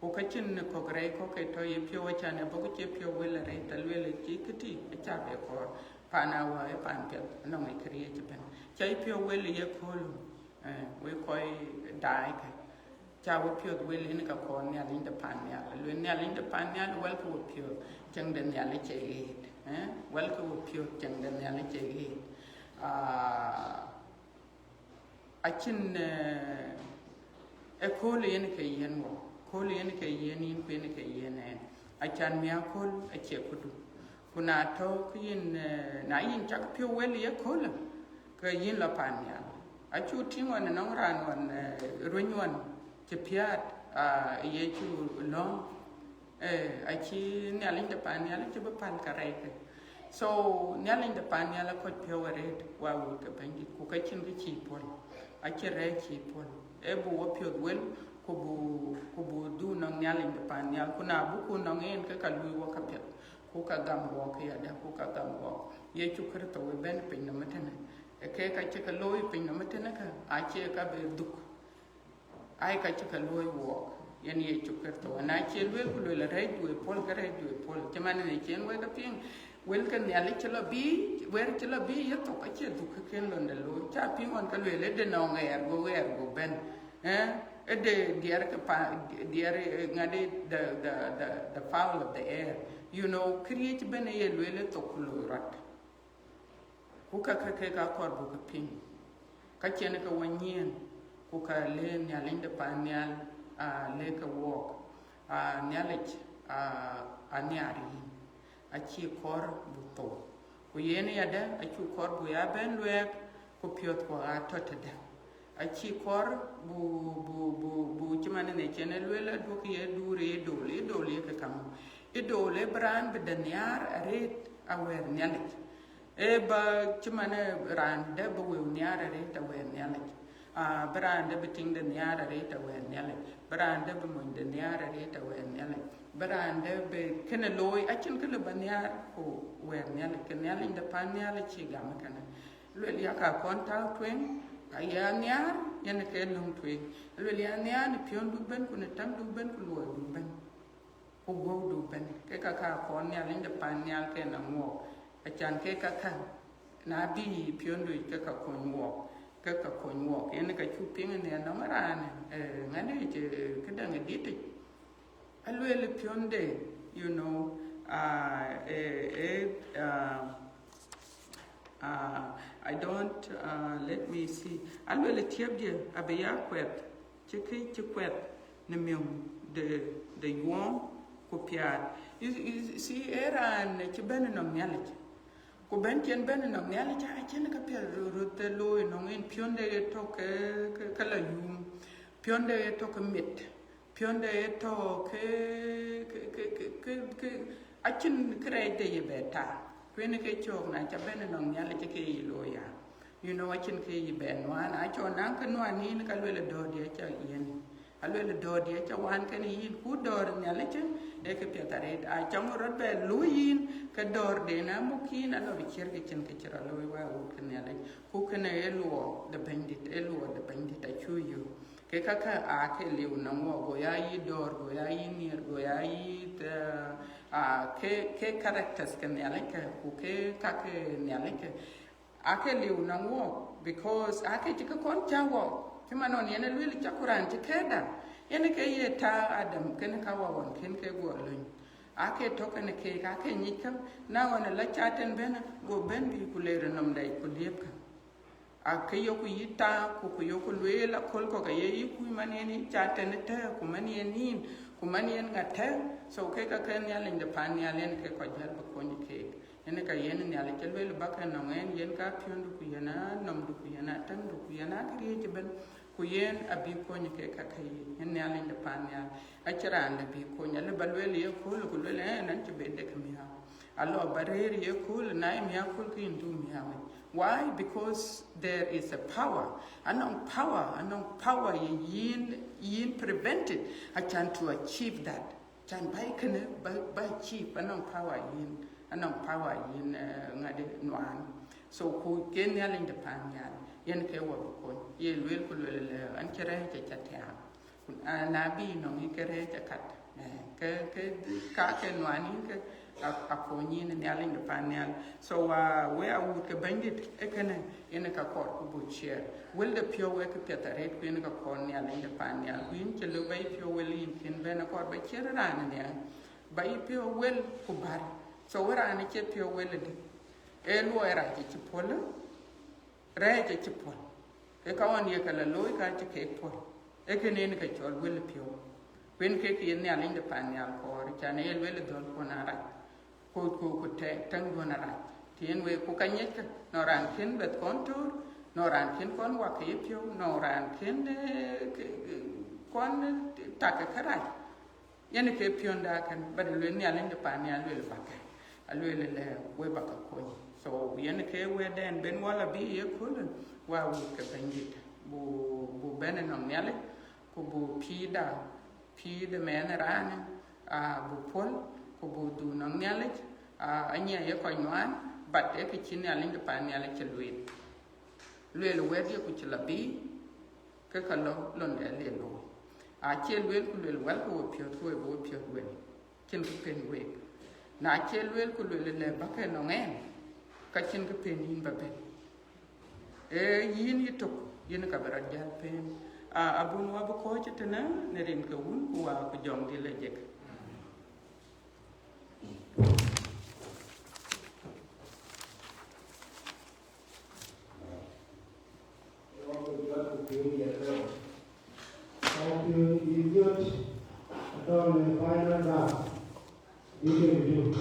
Ku ka cïn kɔ̈k rɛɛc kɔ̈k ke tɔ̈ ye piɔ̈u, acän ë bɔ̈ ke cie piɔ̈u wël arëët, alueel ë cï këtï, aca bɛ kɔɔr. Paan awä ë paan piɛth, anɔŋ ë këriëëc ëbɛ̈n. Ca yï piɔ̈u wël ye köölë, eh, wek kɔc daai kë. Ca we piɔ̈th wël yen ka kɔɔr Nhialic de pan nhial. Lueel Nhialic de pan nhial, wɛlkë we piɔ̈th, cieŋ de Nhialic ee ɣet, eh? Wɛlkë we piɔ̈th, cieŋ de Nhialic ee ɣet. Ah, acïn, eh, ë köölë yen ke yiën wɔ, köölë yen ke yiën yïn, ku yen ke yiën ɛn. Acän miäk kööl acie këdu. Ku na tɔ̈u ke yïn, eh, na yïn cak piɔ̈u wël ye köölë, ke yïn lɔ pan nhial. Acu tïŋ ɣɔn ënɔŋ raan ɣɔn, eh, ruëny ɣɔn, cï piäät, aa, Yecu lɔ̈ŋ, ee, acï Nhialic de pan nhial cï bï päl ke rɛɛc ke. So Nhialic de pan nhial akɔc piɔ̈u arëët, wa wut ke Bɛ̈nydït, ku ka cïn kë cïï puɔ̈l, acïn rɛɛc cïï puɔ̈l. Ee bï wɔ piɔ̈th wël, ku bï, ku bï dhuk nɔŋ Nhialic de pan nhial, ku na bï ku nɔŋ en, ke ka luui wɔ ka piɛth, ku ka gam wɔ ke yadë, ku ka gam wɔ. Yecu Kërtho ë bɛ̈n piny nɔm ëtënë, ee kek ka cï ke looi piny nɔm ëtënë, ka acie ka bï dhuk. Ai, ka cï ke luɔ̈i wɔɔk, yen Yecu Kërtho. Na cie lueel ku lueel rɛɛc duëë puɔ̈l, ke rɛɛc duëë puɔ̈l. Cï man ënë cïn wek ke piŋ, wël ke Nhialic cï lɔ bï, wɛ̈t cï lɔ bï yethok, acie dhuk ke kën londe looi. Ca piŋ ɣɔn ke lueel, ëde nɔŋ ɣɛɛr, go ɣɛɛr go bɛ̈n. Eh, ëde diɛɛr ke pa, diɛɛr, eh, ŋadï, the, the, the, the fowl of the air. You know, këriëëc bɛ̈n ë ye lueel ë thok ku loi rɔt. Ku ka ke kek akɔɔr buk ke piŋ, ka cïn ke wɔ nyiɛɛn, ku ka le Nhialic de pan nhial, aa, le ke wɔɔk, aa, Nhialic, aa, anhiaar yïn, acï kɔɔr bu thou. Ku yen yadë, acuk kɔɔr bu ya bɛ̈n luɛɛk, ku piɔ̈thkuɔ aa tɔ̈ tëdë. Acï kɔɔr bu, bu, bu, bu cï man ënë cïn ë lueel, aduɔ̈k ye duur ë idol, idol ye ke kaŋ. Idol ë bï raan bï dë nhiaar arëët awɛ̈ɛ̈r Nhialic. Ee bä cï man ë raan dë bï wëu nhiaar arëët awɛ̈ɛ̈r Nhialic. Aa, bï raan dë bï tiŋde nhiaar arëët awɛ̈ɛ̈r Nhialic. Bï raan dë bï monyde nhiaar arëët awɛ̈ɛ̈r Nhialic. Bï raan dë bï kënë looi, acïn kë lë bä nhiaar ku wɛ̈ɛ̈r Nhialic, ke Nhialic de pan nhial acï gam ë kënë. Luel ya ka kɔn tääu tueŋ, ka ya nhiaar, yen ke löŋ tueŋ. Luel ya nhiaar në piɔ̈ndu bɛ̈n, ku në tämdu bɛ̈n, ku luɔidu bɛ̈n, ku guɔ̈udu bɛ̈n. Ke ka ka kɔn Nhialic de pan nhial ke na ŋuɔɔk, acan ke ka ka, na bï piɔ̈ndu yic ke ka kony wuɔɔk, ke ka kony wuɔɔk. Yen ka cuk piŋ në nɔm raan, eh, ŋadï yic, eh, këdäŋ ë dït yic. Aluel piɔ̈nde, you know, uh, eh, eh, uh, uh, I don't, uh, let me see. Aluel tiɛpdiɛ̈ abï ya kuɛth, cï kë cï kuɛth në miöŋ de, de yuɔɔm ku piaat. You, you see, ee raan cï bɛ̈n nɔm Nhialic. Ku bɛ̈n cïn bɛ̈n nɔm Nhialic, acïn ka piɛth röt, röt ë looi nɔŋ en, piɔ̈nde ye tök ke, ke, ke la yum, piɔ̈nde ye tök ke mit. Piɔ̈nde ë tɔ̈ ke, ke, ke, ke, ke, ke, acïn kërɛɛcde ye bɛ ta. Ku yen ke cök na ca bɛ̈n nɔŋ Nhialic ke ye looi ya. You know, acïn ke ye bɛ nuan, acɔn naŋ ke nuan yïn, ka luel dɔ̈ɔ̈rdiɛ̈ ca yiɛ̈n. Aluel dɔ̈ɔ̈rdiɛ̈ ca wan kënë yïn, ku dɔ̈ɔ̈r Nhialic ee ke piɛth arëët. Acɔŋ rɔt bɛ looi yïn, ke dɔ̈ɔ̈rden amuk yïn, alɔ bï ciɛ̈r ke cïn ke cï rɔt looi wä wut ke Nhialic. Ku kënë ee luɔɔk de Bɛ̈nydït, ee luɔɔk de Bɛ̈nydït acuk yök. Ke kakë aa ke liu nɔŋ wɔ, go ya yï dɔ̈ɔ̈r, go ya yï nhiër, go ya yï, eh, aa, ke, ke characters ke Nhialic kë, ku ke kakë Nhialic kë, aa ke liu nɔŋ wɔ, because aa ke cï ke kɔn cä wɔ, cï man ɣɔn yen ë lueel cä ku raan cï kɛ̈ɛ̈tda, yen ke ye ta Adam, kënë ka wɔ ɣɔn kën ke guɔ löny. Aa ke tök kënë keek, aa ke nyic kä, na ɣɔn ë la ca tën bɛ̈n, go bɛ̈n bï ku leer ë nɔm dɛc ku liëpkë. Aa ke yoku yï taaŋ, ku ku yoku lueel aköl kɔ̈k aye yï kuc man yen yï ca tën tɛ̈ɛ̈u, ku man yen yïn, ku man yen ŋa tɛ̈ɛ̈u. So kek ka ke Nhialic de pan nhial yen ke kɔc jäl bï kony keek. Yen ka yen Nhialic cï lueel bä ke nɔŋ en, yen ka piɔ̈ndu ku yen a nɔmdu ku yen a tëŋdu ku yen a këriëëc ëbɛ̈n. Ku yen abï kony ke ka ke yic, yen Nhialic de pan nhial. Acïn raan lë bï kony, alë bä lueel ye kööl, ku lueel, eh, ɛn cï bɛ dek miääu. Alɔ bä rëër ye kööl, na ye miääu kööl ke yïn du miääu yic. Why? Because there is a power. Anɔŋ power, anɔŋ power ye yïn, yïn prevented, acan to achieve that. Can bä kënë, bä, bä achieve, anɔŋ power yïn, anɔŋ power yïn, eh, ŋadï nuan. So ku ke Nhialic de pan nhial, yen ke wɔ bï kony. Ye lueel ku lueel lë, an cï rɛ̈ɛ̈c ca tiaam. Ku, ah, na bï nɔŋ yï ke rɛ̈ɛ̈c akat, eh, ke, ke, ka ke nuan yïn ke, a, a kony yïn Nhialic de pan nhial. So, ah, we a wut ke Bɛ̈nydït, ee kënë, yen ka kɔɔr ku buk ciɛɛr. Wël de piɔ̈u ee kë piɛth arëët, ku yen ka kɔɔr Nhialic de pan nhial. Ku yïn cï lëu bä yï piɔ̈u wël yïn kën bɛ̈n, akɔɔr bä ciɛɛr raan ënhial. Bä yï piɔ̈u wël ku bär. So wë raan ë cie piɔ̈u wël ëdï. Ee luɔi rac ë cï puɔ̈l, rɛ̈ɛ̈c ë cï puɔ̈l. Ke ka ɣɔn ye ke la looi ka cï keek puɔ̈l. Ee kënë yen ke cɔl wël piɔ̈u. Ku yen kek yen Nhialic de pan nhial kɔɔr, can ee luel dhɔ̈l kuɔn arac. Ku, ku, ku tɛ-, tɛŋ duɔn arac. Të yen wek ku ka nyiɛckë, nɔŋ raan kën bɛth kɔn töör, nɔŋ raan kën kɔn wak ke ye piɔ̈u, nɔŋ raan kën, eh, ke, eh, Kuɔn tak ke kërac, yen ke piɔ̈nda kën, but lueel Nhialic de paan nhial, lueel bäkë, alueel lɛ we bäkë kony. So yen ke wɛ̈tdɛn ben wala bï ye köölë, wa wut ke Bɛ̈nydït, bu, bu bɛ̈n ënɔŋ Nhialic, ku bu pïïrda, pïïr de mɛnh raan, a, bu puɔ̈l, ku bu dhuk nɔŋ Nhialic, a, anyiɛc ye kɔc nuaan, but ee kë cï Nhialic de paan nhial cï lueel. Lueel wɛ̈t ye ku cï la bï, ke ka lɔ lon dɛ le looi. Acie lueel ku lueel wɛl ke we piɔ̈ɔ̈th, ke we bï we piɔ̈ɔ̈th wɛl, cïn kë pen week. Na cie lueel ku lueel lɛ bäkë nɔŋ ɛn, ka cïn kë pen yïn ba bɛ̈n. Ee yïn yï tök, yïn ka bï rɔt jäl pen. A, abun wa bï kɔ̈ɔ̈c tënë në rin ke Wun ku Wä ku Jɔŋdït Lajik. Thank you, Idiot. Atɔ̈ në final round. Idiot, idiot.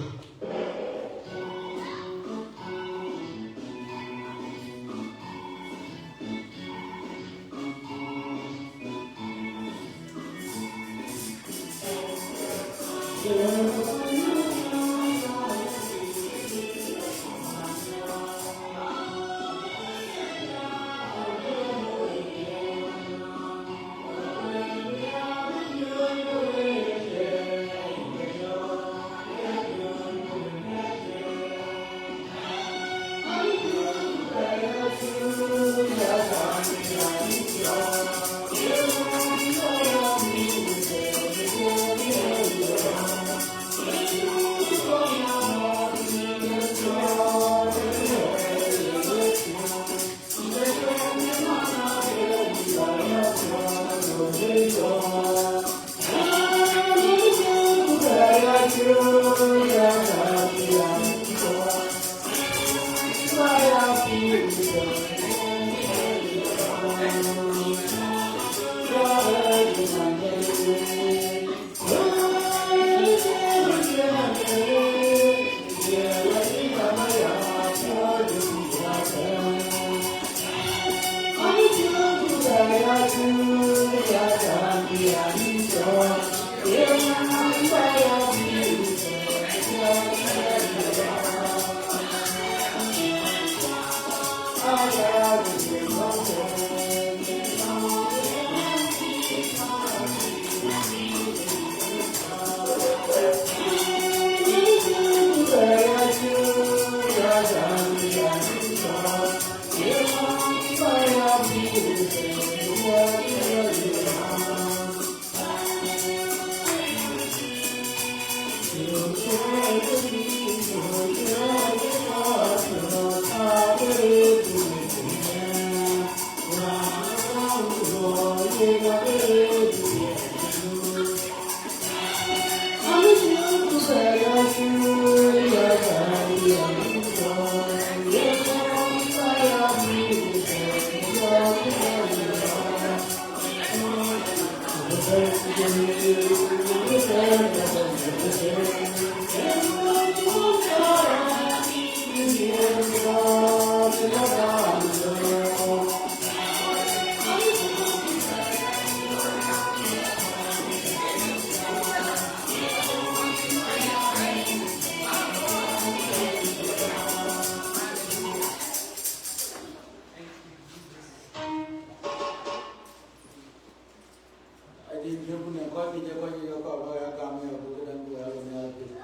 Adï, jɔku në kɔc kï jɔ kɔc kï jɔ kɔc bä ya gam ya buk däŋ ku ya lo nhial piny.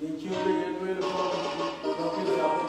Yïn cï ke ye lueel kɔn, bä pïr ya buk.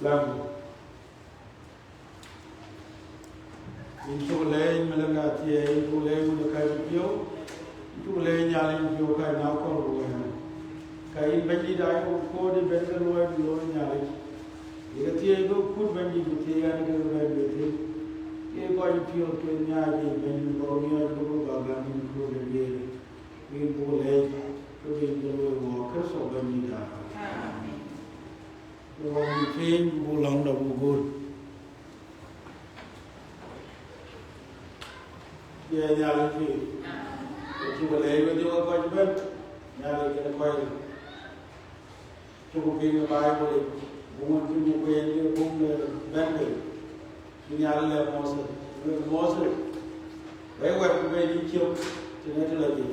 Lam. Yïn cuk leec, Malak Athiɛɛi, yïn cuk leec, wun ë kɔc piɔ̈u, yïn cuk leec, Nhialic piɔ̈u, kɔc na kɔl ku wɛ̈ɛ̈r. Ka yïn Bɛ̈nydït, ayok koor ë bɛ̈n ke luɔi, bï looi Nhialic. Ye ke thiëëc, bï kut Bɛ̈nydït, bï thiëëc ɣɛn ke bɛ̈n bï thiëëc. Ye kɔc piɔ̈u ke nhiac, ye Bɛ̈nydït, bɔ̈ miɔɔc, bï bï bä gam yïn kut ë diëër. Yïn buk leec, ke bï yïn ke luɔi wɔ, Kërtho Bɛ̈nydït. Amen. Wɔ bï piny, buk lɔ̈ŋda buk göl. Ye Nhialic pïïr. Ku cuk leec wedhie wek kɔc ëbɛ̈n, Nhialic kën kɔc yiic. Cuk piŋ ë Baibol yic, buŋ wën cï buk kueen ke buŋ de Bɛ̈nydït. Cï Nhialic lɛ̈k Moses, lueel, Moses, bɛ̈i wɛ̈t ku bɛ̈i yï ciëm tënë tëlɔ yic.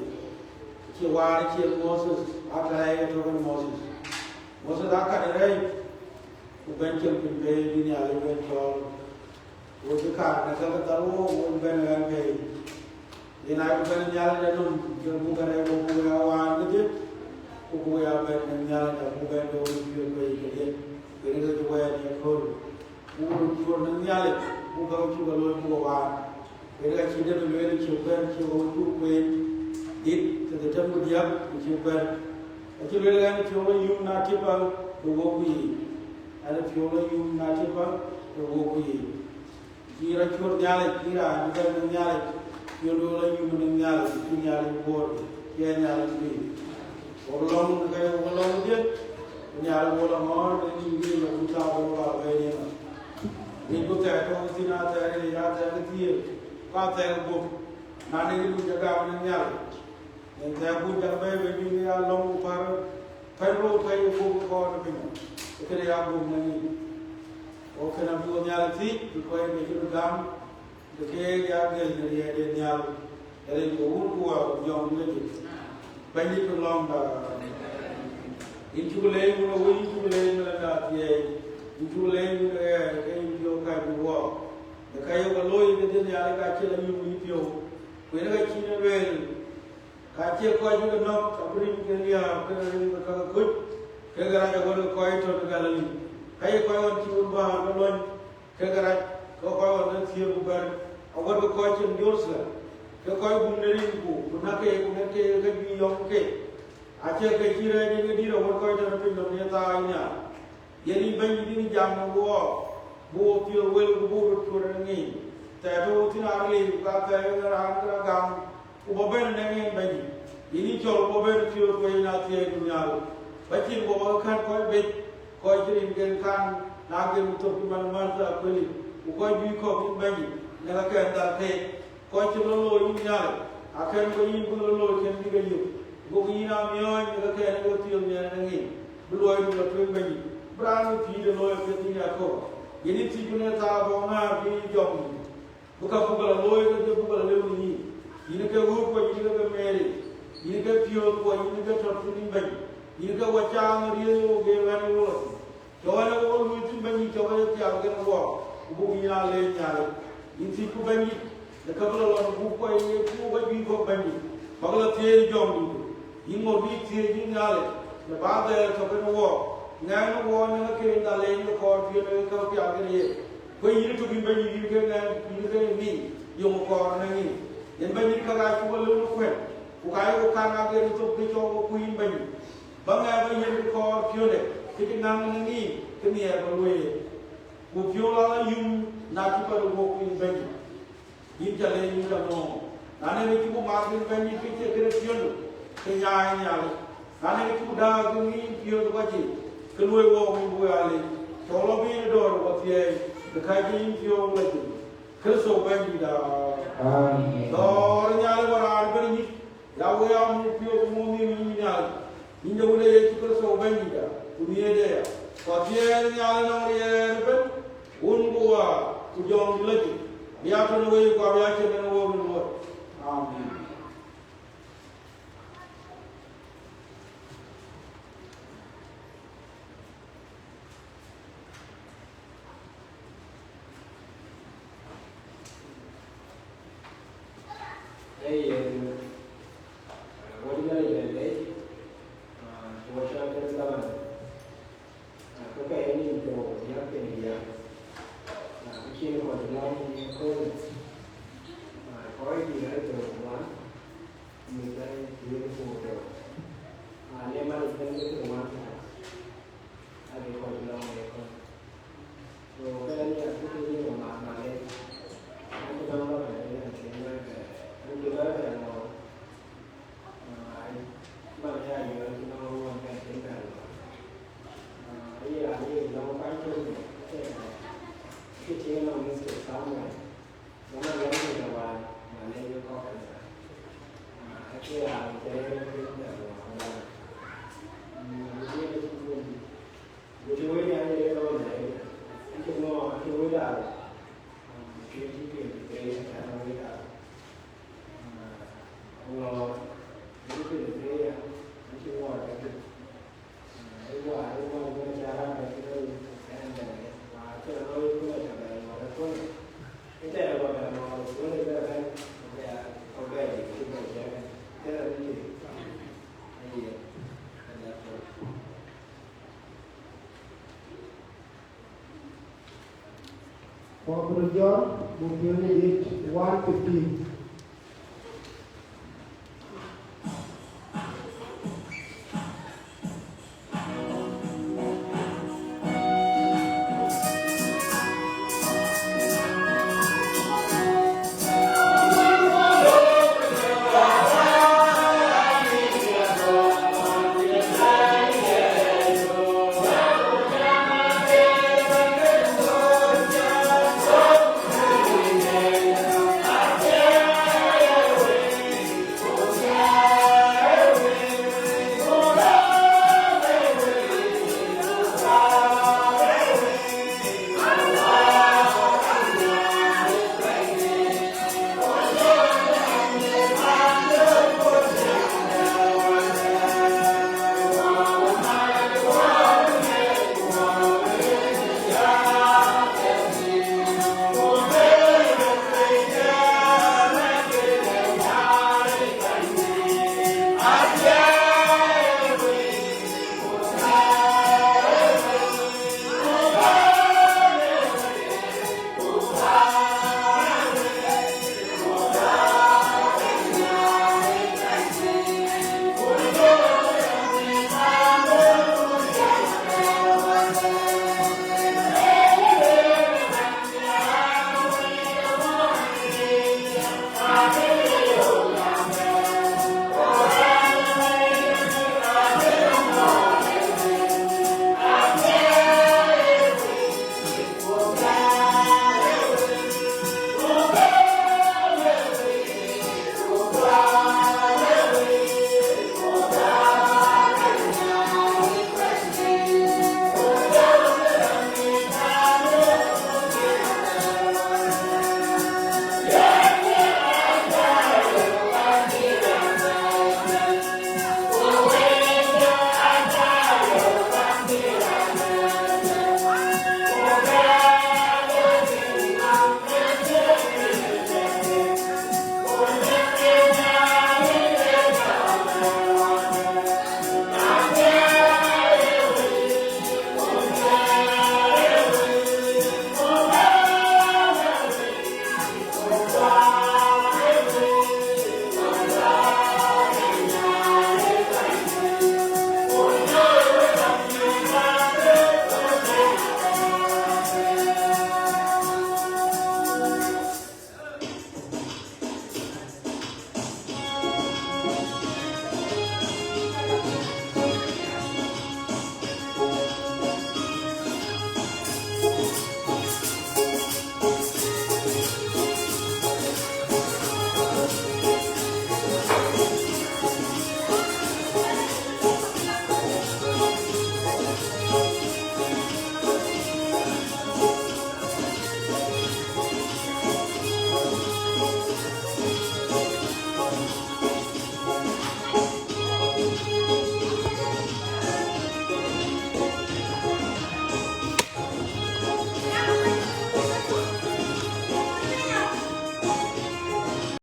Cï waar ciëŋ Moses, aa tɛ̈ɛ̈i ë tök ën Moses. Moses aa kat ë rɛ̈ɛ̈c, ku bɛ̈n ciëm piny pei bï Nhialic bɛ̈n cɔɔl. Wo cï kaar në käk dhal wook, wo bɛ̈n ɣɛn pei. Yen aa ku bɛ̈n Nhialic anɔm, ke buk arɛɛc, wo buk ya waan kedhie, ku buk ya bɛ̈n në Nhialic, abuk bɛ̈n dɔ̈ɔ̈r piööc bei kedhie, yen ke cï wɛɛt ye kööl. Buk röt cuɔ̈r në Nhialic, buk käk cuk ke looi buk ke waan. Yen ka cï Debid lueel, cï bɛ̈n, cï wo cuk kueen, dit, ke ke tëm ku diäk, ku cï bɛ̈n. Acï lueel ɣɛn, piɔ̈u lɔ yum na tïpa, ke wok ku yiic. Ɣɛn ë piɔ̈u lɔ yum na tïpa, ke wok ku yiic. Cï rɔt cuɔ̈r Nhialic, cï raan cï bɛ̈n në Nhialic, piɔ̈u lɔ yum në Nhialic, cï Nhialic guɔ̈ɔ̈r, cï ë Nhialic pïïr. Wok lɔ̈ŋ në ka ye wok lɔ̈ŋ dhiëth, ku Nhialic wok lɔ ŋɔ̈ɔ̈r, ke cïn bï lɔ ku thaar wok bä bɛ̈ɛ̈i yen. Ŋic ku thɛɛr tɔ̈u thïn, athɛɛr ë yic, athɛɛr ë thiëër, ku athɛɛr ë guöp, na nɛ̈k luc agam në Nhialic. Yen thɛɛr kun cak bɛ̈ɛ̈i bei bï ya lɔ̈ŋ ku pär, pɛ̈n rou ka ye guöp ë kɔɔr ë piny nɔm, ë këde ya guöp në ŋic. Ku kënë abï wo Nhialic thiëc, bï kɔc ke cï röt gam, bï keek ya gël në riɛɛt ë Nhialic, rin ke Wun ku Wät ku Jɔŋdït Lajik. Bɛ̈nydït, bï lɔ̈ŋda. Yïn cuk leec wun ë wëi, yïn cuk leec Malak Athiɛɛi, yïn cuk leec wun ë ɣɛɛr, ke yïn piɔ̈u kɛ̈c në wɔɔk. Në ka yok ke looi kedhie Nhialic ka cï la yum yï piɔ̈u. Ku yen ka cïn ë lueel, ka cie kɔc cï ke nɔ̈k abï rin ke liääp, ke rin ke ka ke kuc, kek rac awär ke kɔc tɔ̈ në Galili. Ka ye kɔc ɣɔn cï wun bäär ke luɔny, kek rac, ke kɔc ɣɔn ë thiëër ku bɛ̈t, awär ke kɔc cïn Jeruthalem, ke kɔc gum në rinku, ku näk keek, ku nɛ̈k keek ke juëc yɔ̈ŋ keek. Acie ke cï rɛɛc yen ke dït awär kɔc tɔ̈ në piny nɔm ye thaai nhial. Yen yï Bɛ̈nydït yïn jam në wɔɔk, bï wo piɔ̈ɔ̈th wël ku bï wo röt cuɔ̈r në ŋic. Thɛɛr tɔ̈u thïn aa ril, ku ka thɛɛr ë raan ke rɔt gam, ku bɔ̈ bɛ̈n në ŋic Bɛ̈nydït. Yïn yï cɔl bɔ̈ bɛ̈n piɔ̈ɔ̈th, ku yen athiɛɛi ku nhial. Ba cïn bɔ̈ ba ke kän kɔc bec, kɔc cï rinken kan, na gem thok cï man Martha Akuëli, ku kɔc juëc kɔ̈k yïn Bɛ̈nydït, në ka kɛn dhal keek. Kɔc cï lɔ looi yïn Nhialic, akɛn kɔc yïn bï lɔ looi kën bï ke yök. Buk yïn aa miɔɔc në ke kɛn ke piɔ̈ɔ̈th nhial në ŋic, bï luɔi bï lɔ tueŋ Bɛ̈nydït, bï raan bï pïïrde looi apiɛth yïn Yakoba. Yen yï thiëc ku në thaar bɔ̈ ŋaar bï yï jɔŋ yïn. Bï ka buk lɔ looi kedhie buk lɔ lëu në yïn. Yïn ke wëu kuɔc, yïn ke Mary, yïn ke piɔ̈ɔ̈th kuɔc, yïn ke tɔ̈ thïn yïn Bɛ̈ny, yïn ke wɔ caaŋ riëëth wo geer wɛ̈n wo lɔ thïn. Cɔk ɣɛn ë wok luui thïn Bɛ̈nydït, cɔk ɣɛn pial kën wɔɔk, ku buk yïn aa leec Nhialic. Yïn thiëcku Bɛ̈nydït, në ka bï lɔ lɔn buk kɔc ye tuuk wɔ juëc kɔ̈k Bɛ̈nydït, bäk lɔ thiëëc ë jɔŋdït. Yïn ŋot bï thiëëc yïn Nhialic, në bä dhɛɛr tɔ̈ kën wɔɔk, ŋɛɛŋ në wɔɔk në ke dhal leec në kɔɔr piɔ̈n në ka pial kën ye. Ku yïn tök yïn Bɛ̈nydït, yïn ke ŋɛɛŋ, yïn ke ŋic, yöŋ kɔɔr në ŋic. Yen Bɛ̈nydït, ka ɣa cuk lëu në kuɛ̈n, ku ka ye wo kan agen thok ke cɔk wo ku yïn Bɛ̈nydït. Ba ŋɛk ba yiëk kɔɔr piɔ̈nde, kë cï ŋaŋ në ŋic, kë nhiɛɛr ba lueel. Ku piɔ̈u la la yum, na cï kɔc wok yïn Bɛ̈nydït. Yïn ca leec, yïn ca ŋɔ̈ɔ̈ŋ. Na nɛn kë cï ku mat yïn Bɛ̈nydït, kë cie këde piɔ̈ndu, ke nyaai Nhialic. Na nɛn kë cï ku dääk yïn piɔ̈ndu kɔc yiic, ke luɔi wok yïn buk aa leec. Cɔk lɔ bï yïn dɔ̈ɔ̈r ë wɔ thiɛɛi, bï kääc yïn piɔ̈u la cin. Kërtho Bɛ̈nydït aa. Amen. Dɔ̈ɔ̈r Nhialic wɔ raan ëbɛ̈n nyïk. Ya wek aa muk piɔ̈u ku muk nhïïm yïn Nhialic, yïn de Wënde Yecu Kërtho Bɛ̈nydïtda, ku nhiëërde ya. Ku athiɛɛi Nhialic nɔŋ riɛl ëbɛ̈n, Wun ku Wät ku Jɔŋdït Lajik, bï ya tɔ̈ në weyiic ku abï ya cïn tënë wok rin ŋuɔ̈t. Amen. Ee yen, wek Nhialic bɛ̈n leec, ah, wek cɔl kën dhaman, ah, ke pɛɛi nïn thiɔ̈k diäk piny diäk, ah, ke cïn kɔc lɔ̈ŋ ë köölë, ah, kɔc dït arëëtök ŋuan, mïth arëëtök ku tök, ah, le man ë bɛ̈n ke tök ŋuan tök. Abï kɔc lɔ̈ŋ ë kööl. So, kënë ë abï ke yïn ë mat malec. An cï nɔm lɔ bɛ̈n ë yɛn cï lɔc bɛ̈n, an cï lɔc bɛ̈n ŋɔ̈ɔ̈r. Ah, man ë ya yöör an cï nɔm ŋɔ̈ɔ̈r bɛ̈n cïn bɛ̈n ŋɔ̈ɔ̈r. Ah, ayï raan yï lɔ̈ŋ kuany cök mïth, ke cï nɔm mistake somewhere. Wën ë lɔ̈ŋ kë wään, malec ë kɔc kanitha. Ah, acie raan cï rëër ë piny dɛ̈t wään wään. Mm, abï dhiëëth acï guöm. Ku cï wëi nya ye lɔ lɛɛc, acï ŋɔɔk, acï wëi daal. Mm, twenty twenty-three, acän wëi daal. Ah, ŋɔɔk, twenty twenty-three, acï ŋɔɔk, acï Kɔc bï röt jɔt, buk piɔ̈nydït one fifteen.